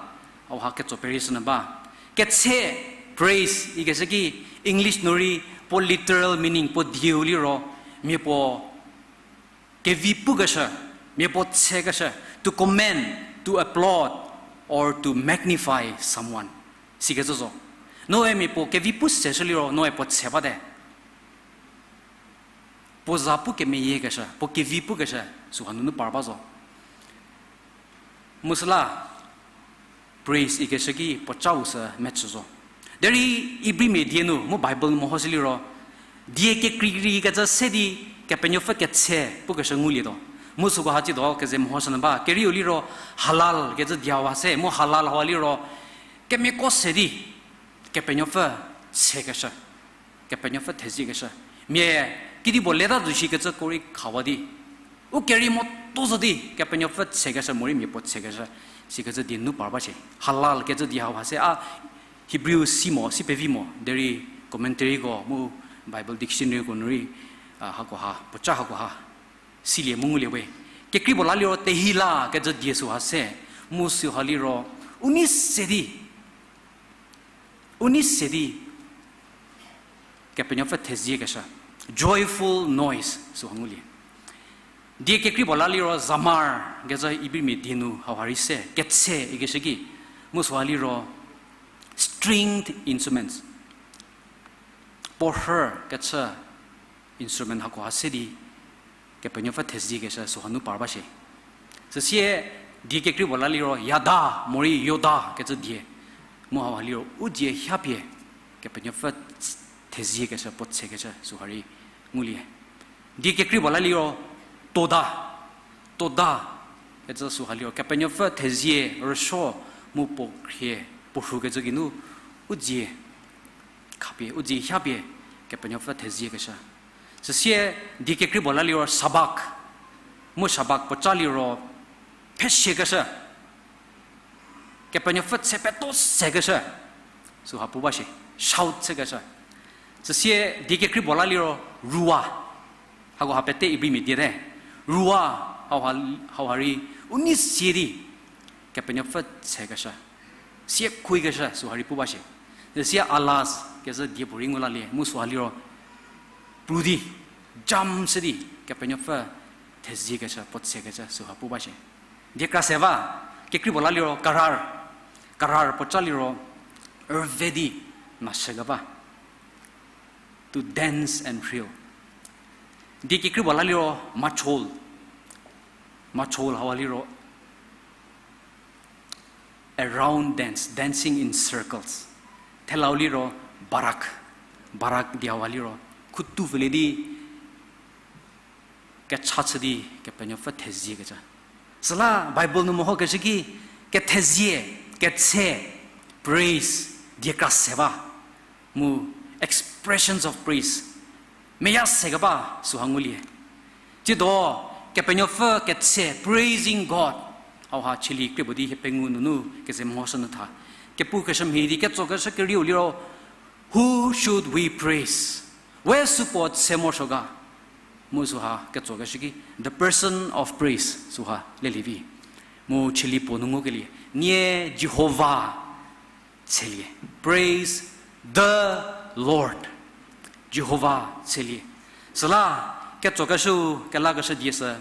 hauha ketso perie sünyü ba. Ketse, praise ikeshü ki English nu rei puo literal meaning puo dieu liro, mia puo kevi pukeshü, mia puo tsekeshü, to commend, to applaud, or to magnify someone. Sikecü zo. Noe mia puo kevi pu seshü liro, noe puo tse bate. Puo za pu kemeyiekeshü, puo kevi pukeshü, süha nunu par ba zo. Mu süla, praise ikeshü ki puocau sü mechü zo. Derei Ibrimia die nu, mu Bible nu mehoshü liro, die kekreikrei kecü se di Kepenuopfü ketse pukeshü ngulietuo. Mu süko ha tsiedo keze mehoshünyü ba, kerieu liro halal kecü die hauha se, mu halal hauha liro, kemiako se di Kepenuopfü tsekeshü, Kepenuopfü theziekeshü. Mia kedipuo leta zo shikecüko rei khawa di, u kerei moto zo di Kepenuopfü tsekeshü morei mia puo tsekeshü, sikecü die nu par ba shie. Halal kecü die hauha se a Hebrew si mo, si pevi mo, derei commentaryko mu Bible dictionaryko nu rei, a, hakoha puoca hakoha silie mu ngulie we. Kekreipuo la liro tehila kecü die süha se, mu süha liro, u nei se di, u nei se di Kepenuopfü theziekeshü, joyful noise süha ngulie. Die kekreipuo la liro zamar kecü Ibrimia die nu hauha rei se, ketse ikeshü ki, mu süha liro stringed instruments, puorhü kechü instrument hakoha se di Kepenuopfü theziekeshü süha nu par ba shie. Süsie die kekreipuo la liro yada morei yoda kecü die, mu hauha liro u dzie hiapie Kepenuopfü theziekeshü puo tsekeshü süha rei ngulie. Die kekreipuo la liro toda, toda kecü süha liro Kepenuopfü thezie rüsuo mu puo khrie puo rhukecü geinu u dzie khapie, u dzie hiapie Kepenuopfü theziekeshü. Süsie die kekreipuo la liro shabak, mu shabak puoca liro phesiekeshü, Kepenuopfü tse peto sekeshü, süha pu ba shie, shout chükeshü. Süsie die kekreipuo la liro ruah, hakoha pete Ibrimia die te, ruah, hauha, hauha rei u nei sie di Kepenuopfü tsekeshü, siekhuikeshü süha rei pu ba shie. Süsie alaz kecü die puorei ngu lalie, mu süha liro pru di, jump shü di Kepenuopfü theziekeshü puo tsekeshü süha pu ba shie. Die kra se ba, kekreipuo la liro karar, karar puoca liro rüve di mhashükeba, to dance and reel. Die kekreipuo la liro machol, machol hauha liro a round dance, dancing in circles. Thelau liro barak, barak die hauha liro khutu pfülie di kecha chü di Kepenuopfü theziekecü. Süla Bible nu mehokeshü ki kethezie, ketse, praise, die kra se ba, mu expressions of praise, meya sekeba süha ngulie. Tsiedo Kepenuopfü ketse, praising God, hauha cheli krie puo di hiepengou nunu keze mehoshünyü tha. Kepukeshü mhie di ketsokeshü kerieu liro, who should we praise? We supuo tse morosuo ga? Mu süha ketsokeshü ki the person of praise süha lelie vi. Mu cheli puo nu ngukelie, nie Jihova tselie. Praise the Lord. Jihova tselie. Süla ketsokeshü, kelakeshü die sü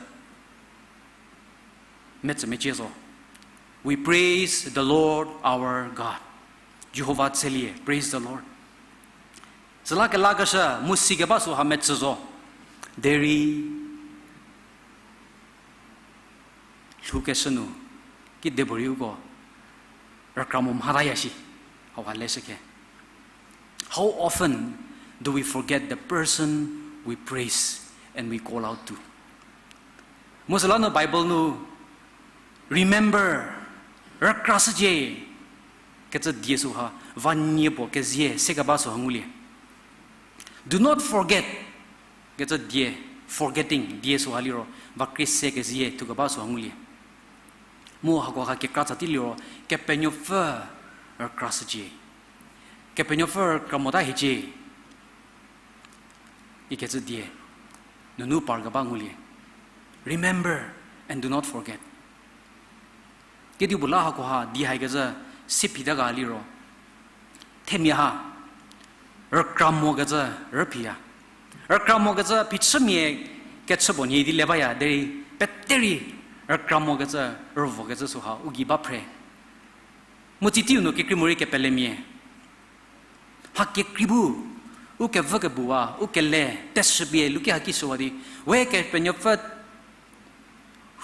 metsü mecie zo. We praise the Lord our God. Jihova tselie, praise the Lord. Süla kelakeshü mu sikeba süha metsü zo. Derei lhoukeshü nu, kidepuorei uko rükra mo mhataya shi, hauha leshükhe. How often do we forget the person we praise and we call out to? Mu süla nu Bible nu remember, rükrashücie kecü die süha, va nie puo kezie sekeba süha ngulie. Do not forget kecü die, forgetting die süha liro, va krie se kezie thukeba süha ngulie. Mu hakoha kekra tsa tei liro, Kepenuopfü rükrashücie. Kepenuopfü rükra mota hiecie ikecü die nunu parkeba ngulie. Remember and do not forget. Kedipuo la hakoha di haikecü si phita ga liro, themia ha rükra mokecü rüphiya. Rükra mokecü phichümia kechü puo nhie di le baya derei, peterei rükra mokecü, rüvokecü süha u gei ba phre. Mu tsie teiu nu kekreimorei kepelemia, mha kekrei bu, u kevü kebuwa, u kele teshüpie luki haki shüwa di, we Kepenuopfü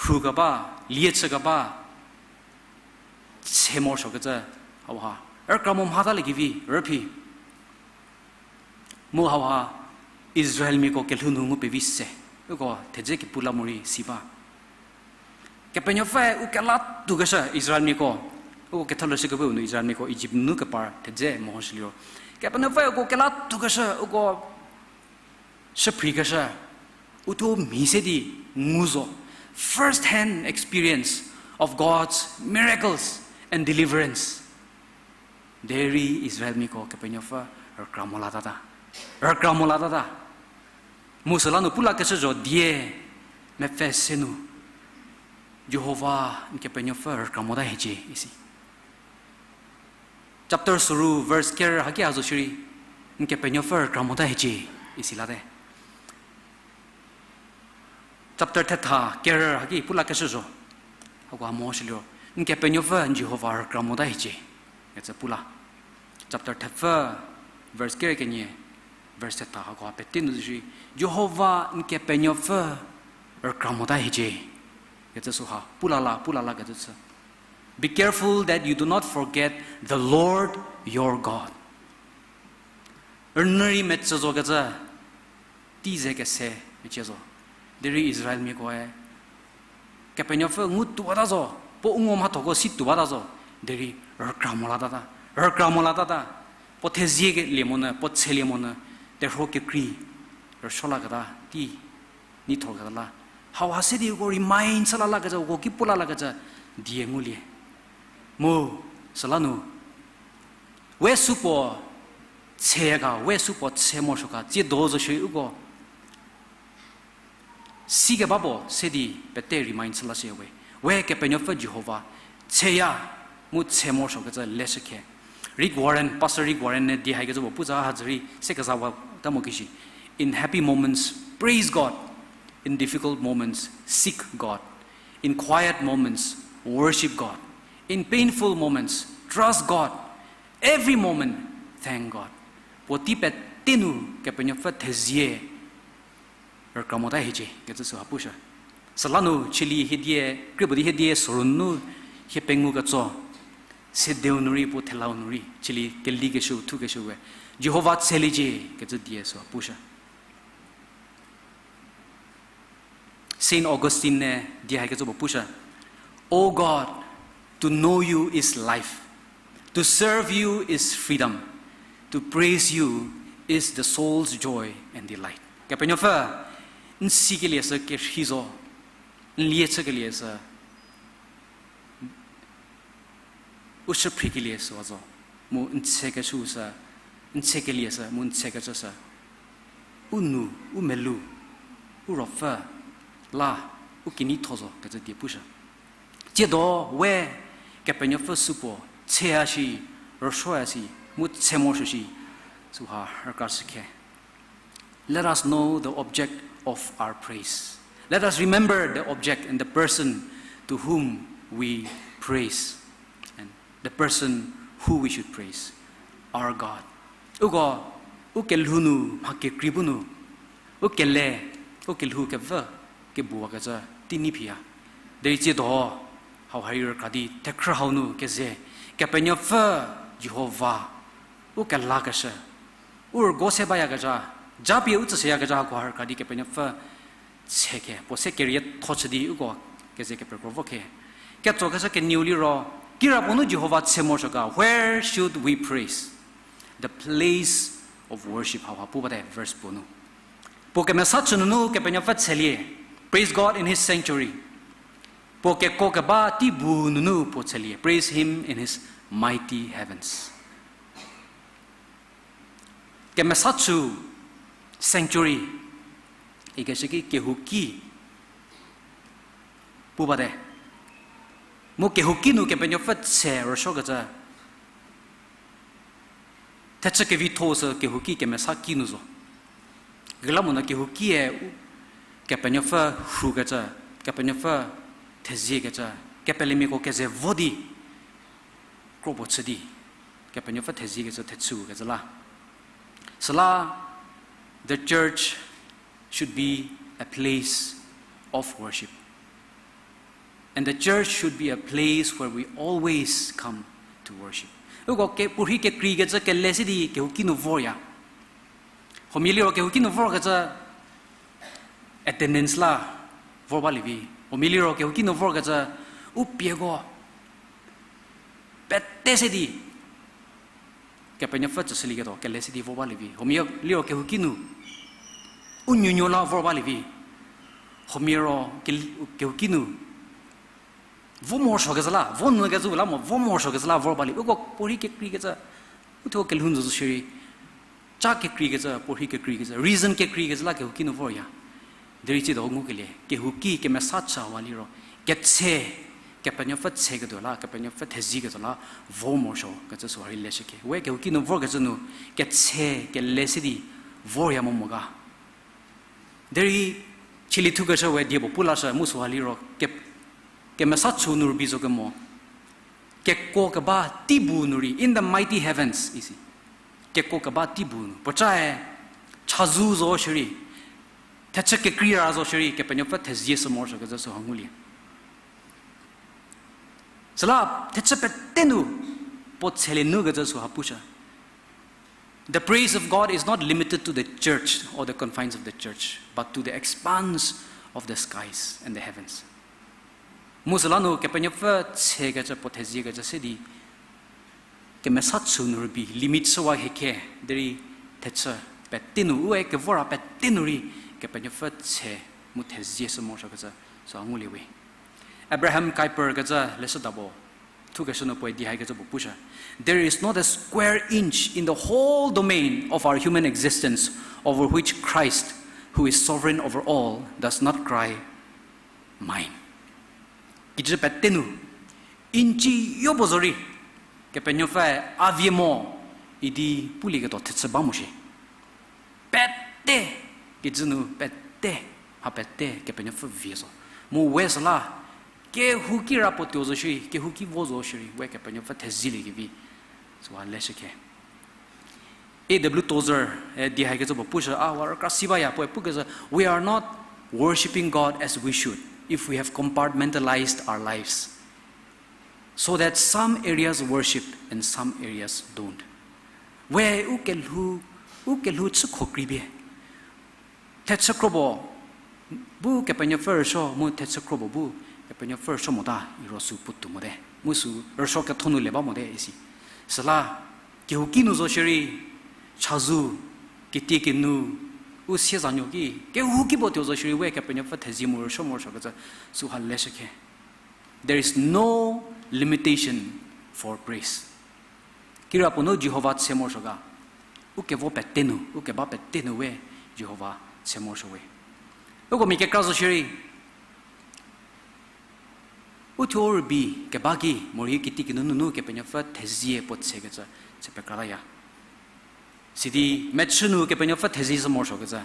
rhukeba, lie chükeba, se morosuokecü, hauha rükra mo mhatalie kevi rüphi. Mu hauha Israelmiako kelhou nu ngu pevi se, uko thedze kepu la morei si ba. Kepenuopfü u kela toukeshü Israelmiako, uko ketholeshü kebeu nu Israelmiako Ijipt nunu kepar thedze mehoshüliro, Kepenuopfü uko kela toukeshü, uko shüphrikeshü, uthuo mhi se di ngu zo. First hand experience of God's miracles and deliverance. Derei Israelmiako Kepenuopfü rükra mo latata. Rükra mo latata. Mu süla nu pu lakeshü zo die mepfü se nu, Jihova n Kepenuopfü rükra mota hiecie isi. Chapter soru verse ker haki ha zo shierei, n Kepenuopfü rükra mota hiecie isi late. Chapter thetha ker haki pu lakeshü zo. Hakoha mehoshüliro, n Kepenuopfü n Jihova rükra mota hiecie kecü pu la. Chapter thepfü verse ker kenie, verse thetha hakoha pete nu zo shierei, Jihova n Kepenuopfü rükra mota hiecie kecü süha pu la la, pu la la kecü chü. Be careful that you do not forget the Lord your God. Rünyü rei metsü zokecü, tei ze kese mecie zo. Derei Israelmiakoe Kepenuopfü ngu tuowata zo, puo u ngo mhathoko si tuowata zo, derei rükra mo latata, rükra mo latata, puo thezie kelie monyü, puo tshelie monyü, terhuo kekrei rüsuo laketa, tei neithoketa la. Hauha se di uko remind chü la lakecü, uko ki pu la lakecü die ngulie. Mu süla nu, we supuo tshe ga, we supuo tshe morosuo ga, tsiedo zo shierei uko sikeba puo se di pete remind chü la shie we. We Kepenuopfü Jihova tsheya mu tshe morosuokecü leshükhe. Rick Warren, Pastor Rick Warren ne die haikecü puo pu za hadzü rei se kezawata mo kishi. In happy moments, praise God. In difficult moments, seek God. In quiet moments, worship God. In painful moments, trust God. Every moment, thank God. Puotei pete nu Kepenuopfü thezie rükra mota hiecie kecü süha pushü. Süla nu chülie hiedie, krie puo di hiedie soru nu hie pengou ketso, sedeu nu rei puo thelau nu rei chülie kelikeshü, thukeshü we, Jihova tsheliecie kecü die süha pushü. Saint Augustine ne die haikecü puo pushü, O God, to know you is life, to serve you is freedom, to praise you is the soul's joy and delight. Kepenuopfü, n sikelie sü kerhei zo, n lie chükelie sü u shüphrikelie süwa zo, mu n tshekeshü sü, n tshekelieshü mu n tshekecüshü, u nou, u melou, u ruopfü la u keneitho zo kecü die pushü. Tsiedo we Kepenuopfü supuo tsheya shi, rüsuoya shi, mu tshe morosuo shi, süha rükrashükhe. Let us know the object of our praise. Let us remember the object and the person to whom we praise, and the person who we should praise, our God. Uko U kelhou nu mha kekrei bu nu, u kele, u kelhou kevü, kebuwakecü tei nei phiya. Derei tsiedo, hauha rei rükra di thekhrü hau nu keze, Kepenuopfü Jihova, u kelakeshü, u rügo se bayakezha, japie u tsüshüyakezha hakoha rükra di Kepenuopfü tshekhe, puo se kerietho chü di uko keze kepekro vo khe. Ketsokeshü kenieu liro, kirapuo nu Jihova tshe morosuo ga, where should we praise? The place of worship, hauha pu bate verse puo nu. Puo kemesa chü nunu Kepenuopfü tshelie, praise God in his sanctuary. Puo kekuo keba tei bu nunu puo tshelie, praise him in his mighty heavens. Kemesa chü, sanctuary, ikeshü ki kehouki pu bate. Mu kehouki nu Kepenuopfü tshe rüsuokecü, thechü kevitho sü kehouki kemesa ki nu zo. Kekreilamonyü kehoukie u Kepenuopfü rhukecü, Kepenuopfü theziekecü, kepelemiako keze vo di kropuo chü di Kepenuopfü theziekecü thechükecü la. Süla, the church should be a place of worship. And the church should be a place where we always come to worship. Uko ke, puorhi kekreikecü kele se di kehouki nu vorya. Huomia liro kehouki nu vorkecü attendance la vor balie vi. Huomia liro kehouki nu vorkecü u pieko pete se di Kepenuopfü tsüshülieketuo kele se di vor balie vi. Huomia liro kehouki nu u nuonuo la vor balie vi. Huomia ro ke, kehouki nu vo morosuokecü la, vo nyükecü la mo, vo morosuokecü la vor balie. Uko puorhi kekreikecü, uthuo kelhou nu zo shierei, cha kekreikecü, puorhi kekreikecü, reason kekreikecü la kehouki nu vorya. Derei tsiedo ngukelie, kehouki kemesa chüwa liro, ketshe, Kepenuopfü tsheketuo la, Kepenuopfü thezieketuo la, vo morosuokecü süha rei leshükhe. We kehouki nu vorkecü nu, ketshe, kele se di vorya mo mo ga. Derei, chili thukeshü we die puo pu lashü mu süha liro, ke, kemesa chü nu rübei zo kemo. Kekuo keba tei bu nu rei, in the mighty heavens, isi. Kekuo keba tei bu nu. Puocae, chazou zo shierei, thechü kekreira zo shierei, Kepenuopfü thezie shü morosuokecü süha ngulie. Süla, thechü pete nu, puo tshelie nukecü süha pushü. The praise of God is not limited to the church or the confines of the church, but to the expanse of the skies and the heavens. Mu süla nu Kepenuopfü tshekecü puo theziekecü se di, kemesa chü nu rübei, limit shüwa hiekhe, derei thechü pete nu, ue kevor pete nu rei, Kepenuopfü tshe mu thezie shü morosuokecü, süha ngulie we. Abraham Kuyper kecü leshüda puo, thukeshü nu puoe di haikecü puo pushü. There is not a square inch in the whole domain of our human existence over which Christ, who is sovereign over all, does not cry, mine. Kijü pete nu, inch yopuo zorei, Kepenuopfü a vie mo, idi pulieketuo thechü ba mo shie. Pete, kijü nu pete, ha pete Kepenuopfü vie zo. Mu we süla, kehouki ra puo tuo zo shierei, kehouki vo zo shierei, we Kepenuopfü thezielie kevi, süha leshükhe. A W Tozer, e, di haikecü puo pushü, a, wa rükra si baya, puoe pukecü, we are not worshipping God as we should if we have compartmentalized our lives so that some areas worship and some areas don't. We u kelhou, u kelhou chükhokrei pie. Thechü kropuo bu Kepenuopfü rüsuo, mu thechü kropuo bu Kepenuopfü rüsuo mota, iro sü puotou mote. Mu sü rüsuo ketho nu le ba mote isi. Süla, kehouki nu zo shierei, chazou, kitiekinu, u siezanuo ki, kehouki puo tuo zo shierei we Kepenuopfü thezie mu rüsuo morosuokecü, süha leshükhe. There is no limitation for praise. Kirapuo nu Jihova tshe morosuo ga, u kevo pete nu, u keba pete nu we Jihova tshe morosuo we. Uko mia kekra zo shierei, u thuo rübei keba ki, morei kitiekinu nunu Kepenuopfü thezie puo tshekecü, chü pekrataya. Sidi mechü nu Kepenuopfü thezie shü morosuokecü,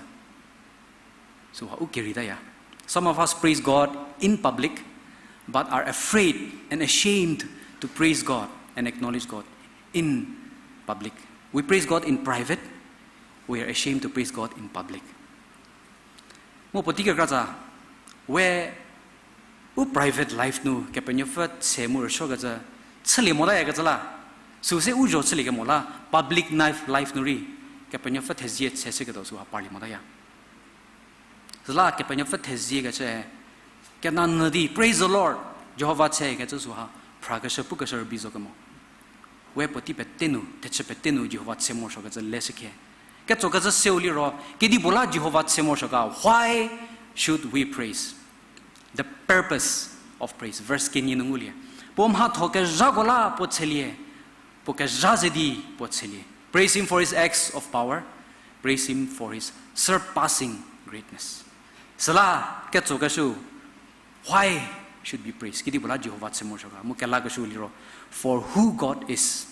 süha u kereitaya. Some of us praise God in public, but are afraid and ashamed to praise God and acknowledge God in public. We praise God in private, We are ashamed to praise God in public. Mu puotei kekratsa, we u private life nu Kepenuopfü tse mu rüsuokecü chülie motayakecü la, süu se u zho chülie kemo la, public life, life nu rei Kepenuopfü thezie tse shüketuo süha parlie motaya. Süla Kepenuopfü thezie kechü, kenanyü di, Praise the Lord, Jihova tse kecü süha phrakeshü pukeshü rübei zo kemo. We puotei pete nu, thechü pete nu Jihova tse morosuokecü leshükhe. Ketsokecü seu liro, kedipuo la Jihova tse morosuo ga, why should we praise? The purpose of praise. Verse kenie nu ngulie. Puo mhatho kezhako la puo tshelie, puo kezha ze di puo tshelie. Praise him for his acts of power. Praise him for his surpassing greatness. Süla ketsokeshü, why should be praised? Kedipuo la Jihova tse morosuo ga, mu kelakeshü liro, for who God is.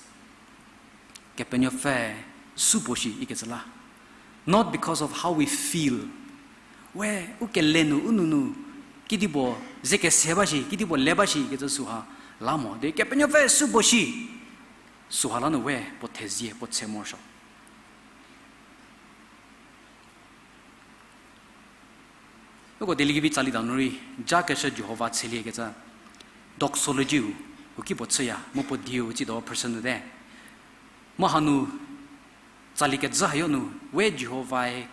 Kepenuopfü supuo shi ikecü la. Not because of how we feel. We u kele nu, u nou nu, kedipuo ze kese ba shi, kedipuo le ba shi ikecü süha la mo. Derei Kepenuopfü supuo shi, süha la nu we puo thezie, puo tse morosuo. Uko Dieliekevi tsali dau nu rei, jakeshü Jihova tshelie kecü doxology-u, u ki puo chüya, mu puo dieu tsiedo person nu te. Mu hanu tsali kejü hayo nu, we Jihovae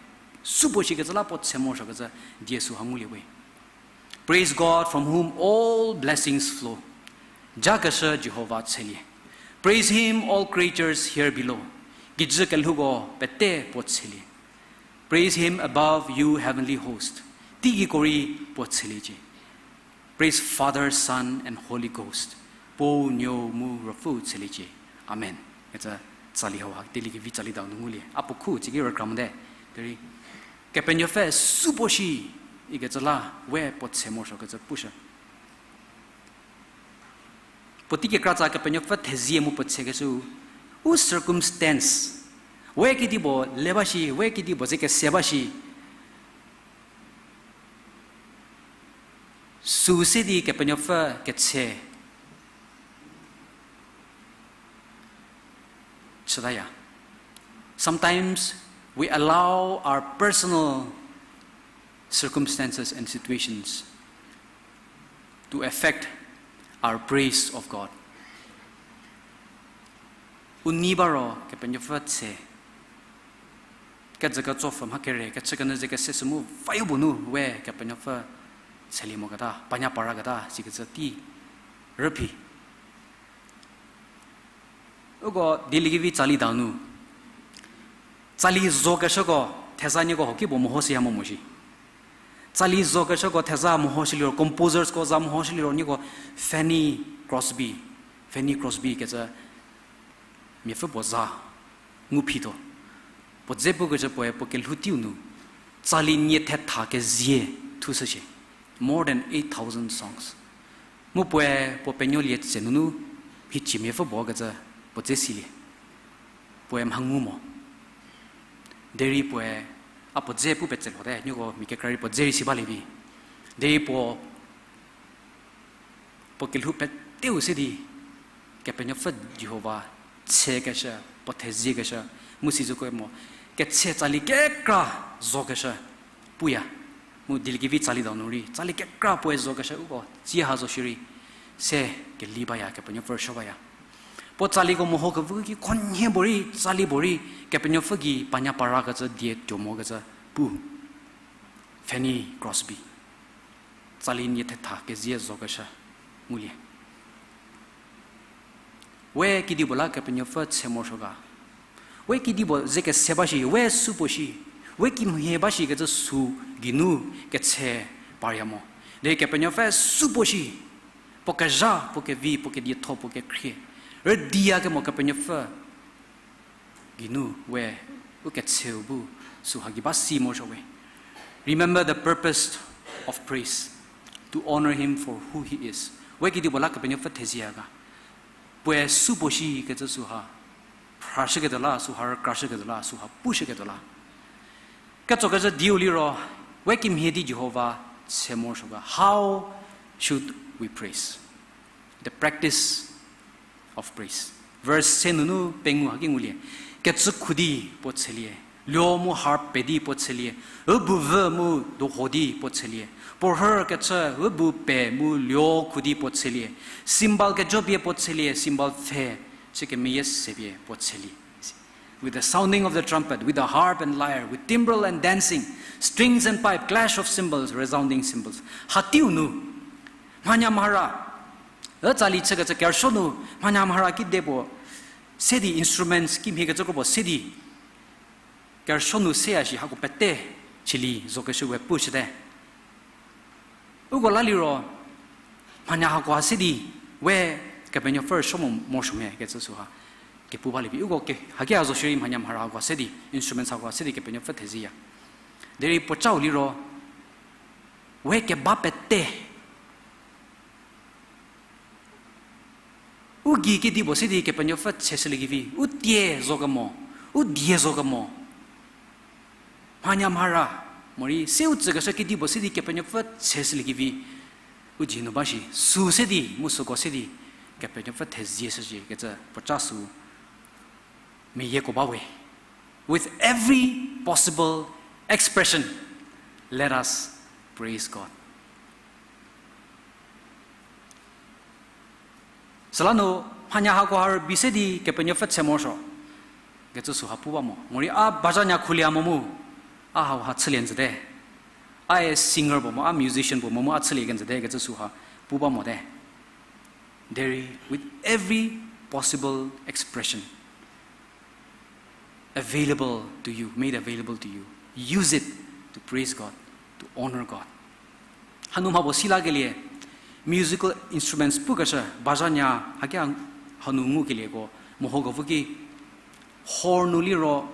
supuo shi kecü la puo tse morosuokecü die süha ngulie we. Praise God from whom all blessings flow. Jakeshü Jihova tshelie. Praise him, all creatures here below. Kijü kelhouko pete puo tshelie. Praise him above, you heavenly host. Teigiko rei puo tsheliecie. Praise Father, Son, and Holy Ghost. Puo, Nuou mu Ruopfüu tsheliecie. Amen. Kecü tsali hauha Dieliekevi tsali dau nu ngulie. A puo khu tsiki rükra mote. Derei Kepenuopfü supuo shi ikecü la we puo tse morosuokecü pushü. Puotei kekratsa Kepenuopfü thezie mu puo tsekeshü, u circumstance, we kedipuo le ba shi, we kedipuo ze kese ba shi, süu se di Kepenuopfü ketse chütaya. Sometimes we allow our personal circumstances and situations to affect our praise of God. U nei ba ro Kepenuopfü tse, kejü ketsopfü mha kere, kechükenyü ze kese sü mu vayo bu nu we Kepenuopfü tselie moketa, panya paraketa sikecü tei rüphi. Uko Dieliekevi tsali dau nu, tsali zokeshüko theza nieko huo kipuo mehoshüya mo mo shi. Tsali zokeshüko theza mehoshü liro, composersko za mehoshü liro nieko Fanny Crosby, Fanny Crosby kecü miapfü puo za nguphituo. Puo dze pukecü puoe puo kelhou teiu nu tsali nie thetha kezie thushücie. More than eight thousand songs. Mu puoe puo penuolie tse nunu mhicie miapfü puo kecü puo dze silie. Puoe mha ngu mo. Derei puoe, a puo dze pu petse lhote, nieko mia kekra rei puo dze rei si balie vi. Derei puo puo kelhou peteu se di, Kepenuopfü Jihova tsekeshü, puo theziekeshü, mu sizoko mo, ketse tsali kekra zokeshü, puya, mu Dieliekevi tsali dau nu rei, tsali kekra puoe zokeshü uko, tsie ha zo shierei, se keli baya, Kepenuopfü rüsuo baya. Puo tsaliko meho kevi ki khonhie puorei, tsali puorei, Kepenuopfü gei panya parakecü die tuo mokecü pu. Fanny Crosby. Tsali nie thetha kezie zokeshü ngulie. We kedipuo la Kepenuopfü tse morosuo ga. We kedipuo ze kese ba shi, we supuo shi, we kimhie ba shikecü sü geinu ketse parya mo. Derei Kepenuopfü supuo shi, puo kezha, puo kevi, puo kedietho, puo kekhrie. Rüdiyakemo Kepenuopfü geinu we u ketseu bu süha gei ba si morosuo we. Remember the purpose of praise, to honor him for who he is. We kedipuo la Kepenuopfü thezie ga. Puoe supuo shikecü süha phrashüketuo la, süha rükrashüketuo la, süha pushüketuo la. Ketsokecü dieu liro, we kimhie di Jihova tse morosuo ga. How should we praise? The practice of praise. Verse se nunu pengou haki ngulie. Kecükhu di puo tshelie. Luo mu harp pe di puo tshelie, u bu vü mu doho di puo tshelie, puo rhü kechü u bu pe mu luo khu di puo tshelie, cymbal kejo pie puo tshelie, cymbal pfhe chü kemeyie se pie puo tshelie. With the sounding of the trumpet, with the harp and lyre, with timbrel and dancing, strings and pipe, clash of cymbals, resounding cymbals. Hatiu nu, mhanya mhara, ü tsali chükecü kerüsuo nu, mhanya mhara kide puo, se di instruments kimhie kecü kro puo se di, kerüsuo nu seya shi hako pete chülie zo keshü we pushüte. Uko la liro, mhanya hakoha se di, we Kepenuopfü rüsuo mo morosuo mhie kecü süha kepu balie vi. Uko ke, haki a zo shierei mhanya mhara hakoha se di, instruments hakoha se di Kepenuopfü thezieya. Derei puocau liro, we keba pete u gei kedipuo se di Kepenuopfü cheshüliekevi, u tie zo kemo, u die zo kemo. Mhanya mhara, morei se u tsükeshü kedipuo se di Kepenuopfü cheshüliekevi, u gei nu ba shi, süu se di, mu süko se di, Kepenuopfü thezie shüzhie kecü puoca sü meyieko ba we. With every possible expression, let us praise God. Süla nu, mhanya hakoha rübei se di Kepenuopfü che morosuo kecü süha pu ba mo. Morei a bazhanya khulie mo mu, a hauha chülie njüte. A singer puo mo, a musician puo mo mu, a chülie kenjüte kecü süha pu ba mote. Derei, with every possible expression available to you, made available to you, use it to praise God, to honor God. Hanu mha puo si lakelie, musical instruments pukeshü, bazhanya, haki a hanu ngukelieko, mehokevo ki, horn nu liro,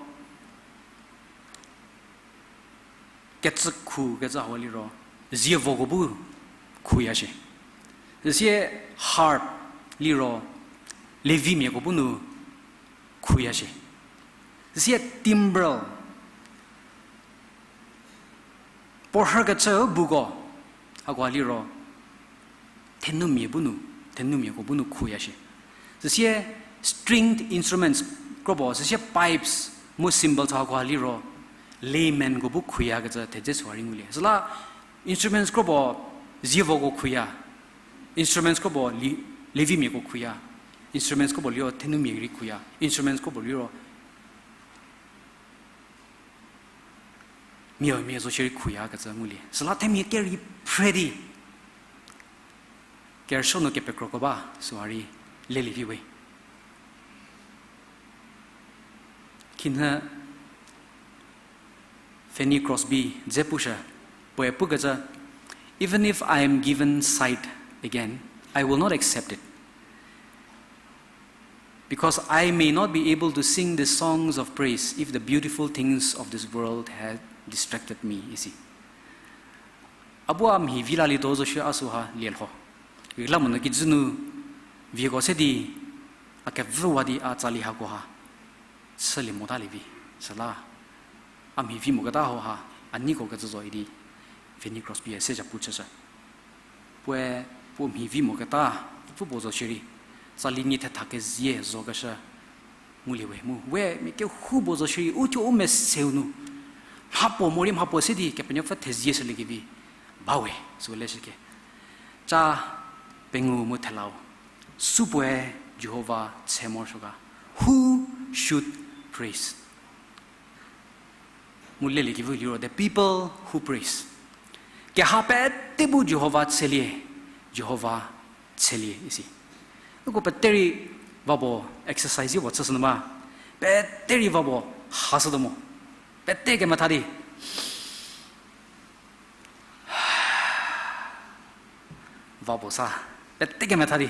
kecü khu kecü hau liro, zievoko bu khuya shie. Süsie harp liro, Levimiako bu nu khuya shie. Süsie timbrel, puo rhü kechü buko, hakoha liro, thenumia bu nu, thenumiako bu nu khuya shie. Süsie stringed instruments kropuo, süsie pipes mu cymbals hakoha liro, laymenko bu khuyakecü thedze süha rei ngulie. Süla instruments kropuo zievoko khuya, instruments kropuo Li-, Levimiako khuya, instruments kropuo liro thenumia rei khuya, instruments kropuo liro mia mia zo shierei khuyakecü ngulie. Süla themia kerei phre di kerüsuo nu kepekroko ba süha rei lelie vi we. Khinhie Fanny Crosby dze pushü, puoe pukecü, Even if I am given sight again, I will not accept it, because I may not be able to sing the songs of praise if the beautiful things of this world had distracted me, isi. A bu a mhi vi lalietuo zo shie a süha lielho. Kekreilamonyü kijü nu vieko se di a kevüwa di a tsali hakoha chülie motalie vi. Süla a mhi vi moketa hauha a neiko kecü zo idi Fanny Crosby-e se zhapu chüshü. Puoe puo mhi vi moketa pfü puo zo shierei, tsali nie thetha kezie zokeshü ngulie we mu. We mia kehoupuo zo shierei, uthuo u meseu nu mhapuo morei mhapuo se di Kepenuopfü thezie shüliekevi ba we, süu leshüke. Ca pengou mu thelau. Supuoe Jihova che morosuo ga. Who should praise? Mu leliekevi liro, the people who praise. Keha pete bu Jihova chelie, Jihova chelie isi. Uko pete rei va puo exercise-e puo chüshünyü ba. Pete rei va puo hashütuo mo. Pete kemetha di va puo sa, pete kemetha di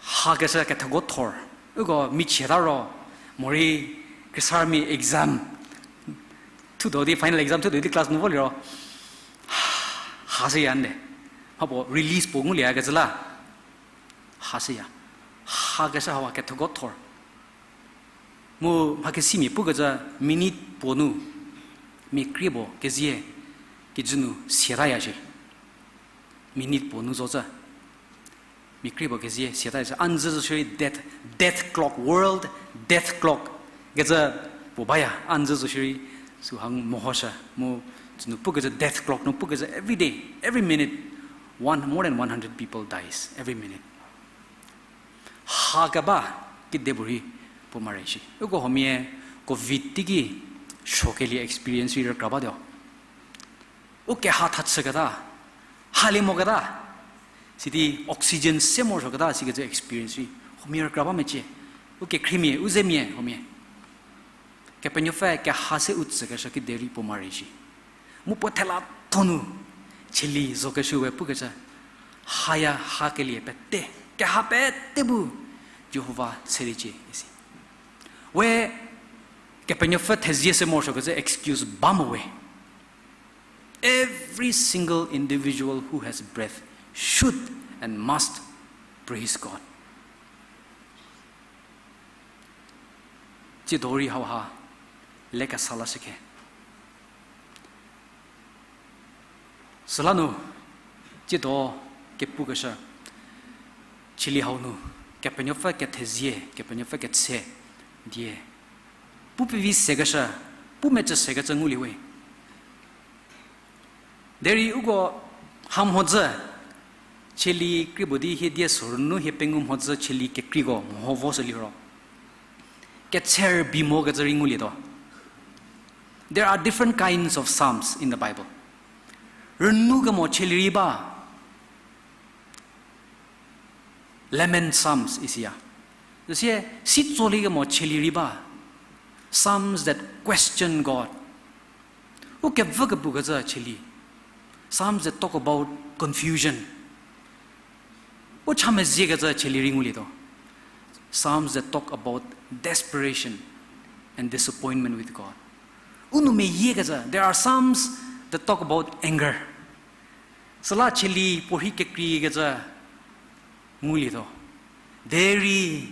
hakeshü kethego thor. Uko michieta ro, morei khriesamia exam thutuo di, final exam thutuo di class nu vo liro hashüya nde. Mhapuo release puo ngulieyakecü la hashüya. Hakeshü hawa kethego thor. Mu mhakesimia pukecü minute puo nu mia krie puo kezie kijü nu siataya shie. Minute puo nu zocü. Mia krie puo kezie siata isi, a nzü zo shierei death, death clock, world death clock kecü puo baya, a nzü zo shierei süha mehoshü mu, tsünu pukecü death clock nu pukecü every day, every minute, one, more than one hundred people dies every minute. Ha keba kedipuorei puo mare shi. Uko huomia covid teiki suokelie experience rei rükra batuo. U keha tha chüketa, halie moketa, sidi oxygen se morosuoketa sikecü experience rei huomia rükra ba mecie. U kekhriemia, u zemia huomia, Kepenuopfü keha se u tsükeshü kederei puo mare shi. Mu puo thela tho nu, cheli zokeshü we pukecü, haya hakelie pete, keha pete bu Jihova tseliecie isi. We Kepenuopfü thezie se morosuokecü excuse ba mo we. Every single individual who has breath should and must praise God. Tsiedo rei hauha lekesa lashükhe. Süla nu, tsiedo kepukeshü, cheli hau nu, Kepenuopfü kethezie, Kepenuopfü ketse, die pu pevi sekeshü, pu mecü sekecü ngulie we. Derei uko ha mhodzü, cheli krie puo di hie die sorü nu hie pengou mhodzü cheli kekreiko mho voshü liro, ketse rübei mokecü rei ngulietuo. There are different kinds of psalms in the Bible. Rünu kemo cheli rei ba, lament psalms isiya. Süsie, sitsolie kemo cheli rei ba, psalms that question God. U kevü kepukecü cheli, psalms that talk about confusion. U cha meziekecü cheli rei ngulietuo. Psalms that talk about desperation and disappointment with God. U nou meyiekecü, there are psalms that talk about anger. Süla cheli puorhi kekreikecü ngulietuo. Derei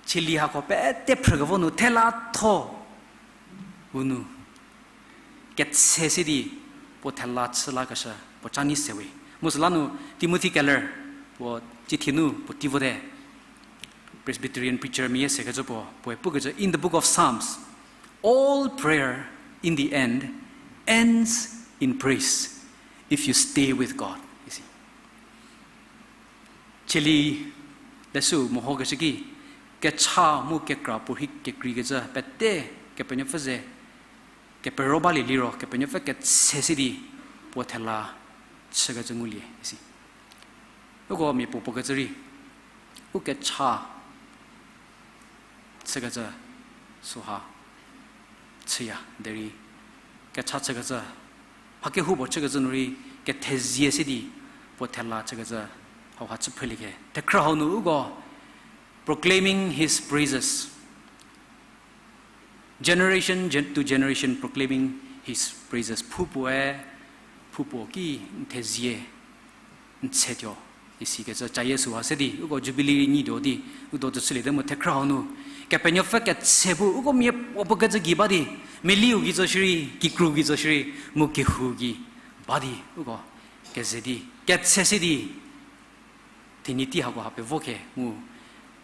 cheli hako pete phrükevo nu thela tho u nu ketse se di puo thela chü lakeshü puo ca nyi se we. Mu süla nu Timothy Keller, puo cithie nu puo tei vote, Presbyterian preacher mia sekecü puo, puoe pukecü, in the book of Psalms, all prayer in the end ends in praise if you stay with God, isi. Cheli leshü mehokeshü ki, kecha mu kekra puorhi kekreikecü pete Kepenuopfü ze kepero balie liro, Kepenuopfü ketse se di puo thela chükecü ngulie isi. Uko mia puo puo kecü rei, u kecha chükecü süha chüya derei, kecha chükecü, mha kehoupuo chükecü nu rei, kethezie se di puo thela chükecü hauha chü phrülie ke. Thekhrü hau nu uko, proclaiming his praises. Generation gen-, to generation proclaiming his praises. Phoupuoe phoupuo ki n thezie n tsetuo isikecü cayie süha se di, uko Jubilee rei nyituo di, u do tsüshüliete mu thekhrü hau nu, Kepenuopfü ketse bu uko miapuo puo kecü gei ba di, meliu gei zo shierei, kikru gei zo shierei, mu kehou gei ba di, uko keze di ketse se di, Trinity hako ha pevo khe mu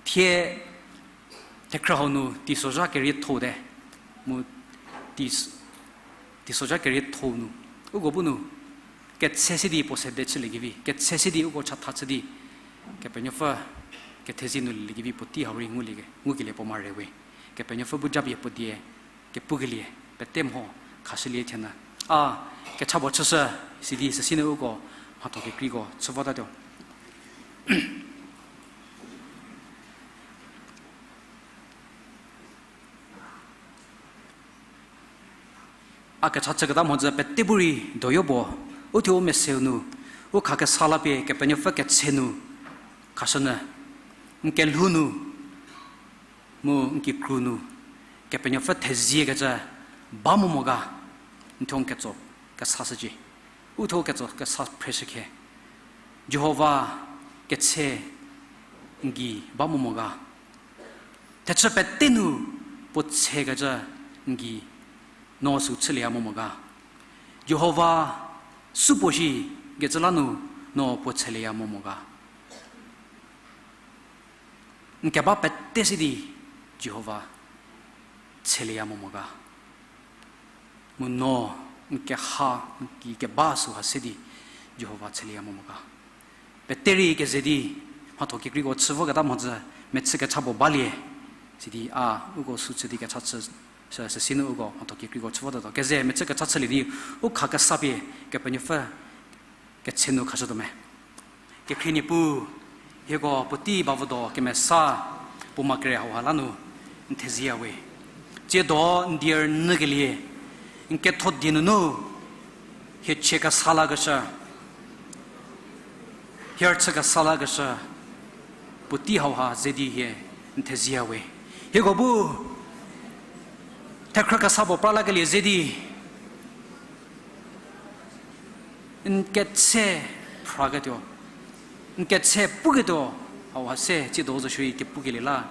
thie thekhrü hau nu teisozha kerietho te, mu teis-, teisozha kerietho nu, uko bu nu, ketse se di puo sede chüliekevi, ketse se di uko chatha chü di, Kepenuopfü kethezie nu lieliekevi puotei hau rei ngulie, ngukelie puo mare we. Kepenuopfü bu japie puo die kepukelie pete mho khashülie thenyü. A kecha puo chüshü, sidi süsine uko mhatho kekreiko chü votatuo. A kecha chüketa mhodzü pete bu rei doyo puo, uthuo u meseu nu, u khakesa la pie Kepenuopfü ketse nu khashünyü, n kelhou nu, mu n kikru nu, Kepenuopfü theziekecü ba mo mo ga, n thuo n ketso kesashücie. Uthuo ketso kesa phreshükhe, Jihova ketse n gei ba mo mo ga. Thechü pete nu puo tsekecü n gei no sü chülieya mo mo ga. Jihova supuo shi kecü la nu no puo tselieya mo mo ga. N keba pete se di Jihova tselieya mo mo ga. Mu no n keha, n ki keba süha se di Jihova tselieya mo mo ga. Pete rei keze di mhatho kekreiko chü voketa mhodzü mechü kecha puo balie. Sidi a uko sü chü di kecha chü, sü, süsi nu uko mhatho kekreiko chü votetuo. Keze mechü kecha chülie di u kha kesa pie Kepenuopfü ketse nu khashütuo me. Kekhrie Niepuu, hieko puotei ba votuo kemesa puo ma kere hauha la nu n thezieya we. Tsiedo n die rünyükelie, n ketho die nunu, hie chie kesa lakeshü, hie rüchü kesa lakeshü, puotei hauha ze di hie n thezieya we. Hieko bu thekhrü kesa puo pra lakelie ze di n ketse phraketuo, n ketse puketuo, hauha se tsiedo zo shierei kepukelie la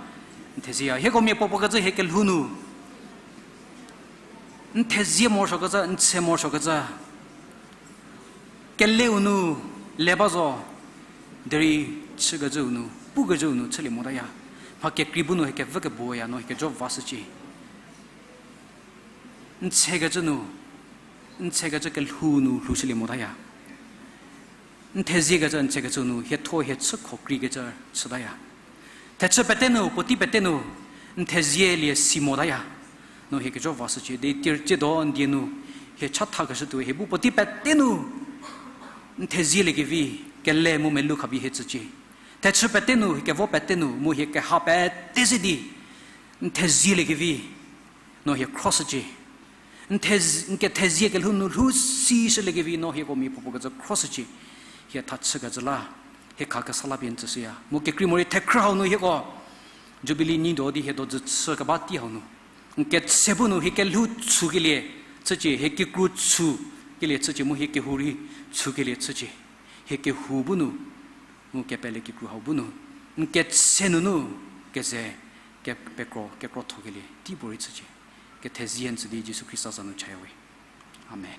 n thezieya. Hieko mia puopuo kecü hie kelhou nu n thezie morosuokecü, n tse morosuokecü, keleu nu le ba zo, derei chükecüu nu, pukecüu nu chülie motaya. Mha kekrei bu nu hie kevü kebuoya no hie kejo vashücie. N tsekecü nu, n tsekecü kelhou nu lhoushülie motaya. N theziekecü n tsekecü nu hie tho hie chü khokreikecü chütaya. Thechü pete nu, puotei pete nu n thezielie si motaya. No hie kejo vashücie, derei tsiedo n die nu hie chathakeshü tuo hie bu puotei pete nu n thezieliekevi, kele mu melou khabi hie tsücie. Thechü pete nu, hie kevo pete nu mu hie keha pete se di n thezieliekevi no hie khroshücie. N the-, n kethezie kelhou nu lhou sishüliekevi no hieko mia puopuo kecü khroshücie. Hie tha chükecü la, hie kha kesa la pie n tsüshüya. Mu kekrei morei thekhrü hau nu hieko Jubilee nyi do di hie dojü chü keba tei hau nu, n ketse bu nu hie kelhou tshukelie chücie, hie kikru tshukelie chücie, mu hie kehou rei tshukelie chücie. Hie kehou bu nu, mu kepele kikru hau bu nu, n ketse nunu keze kepekro, kekrothokelie tei puorei chücie. Kethezie n tsü di Jisu Khrista za nu chaya we. Amen.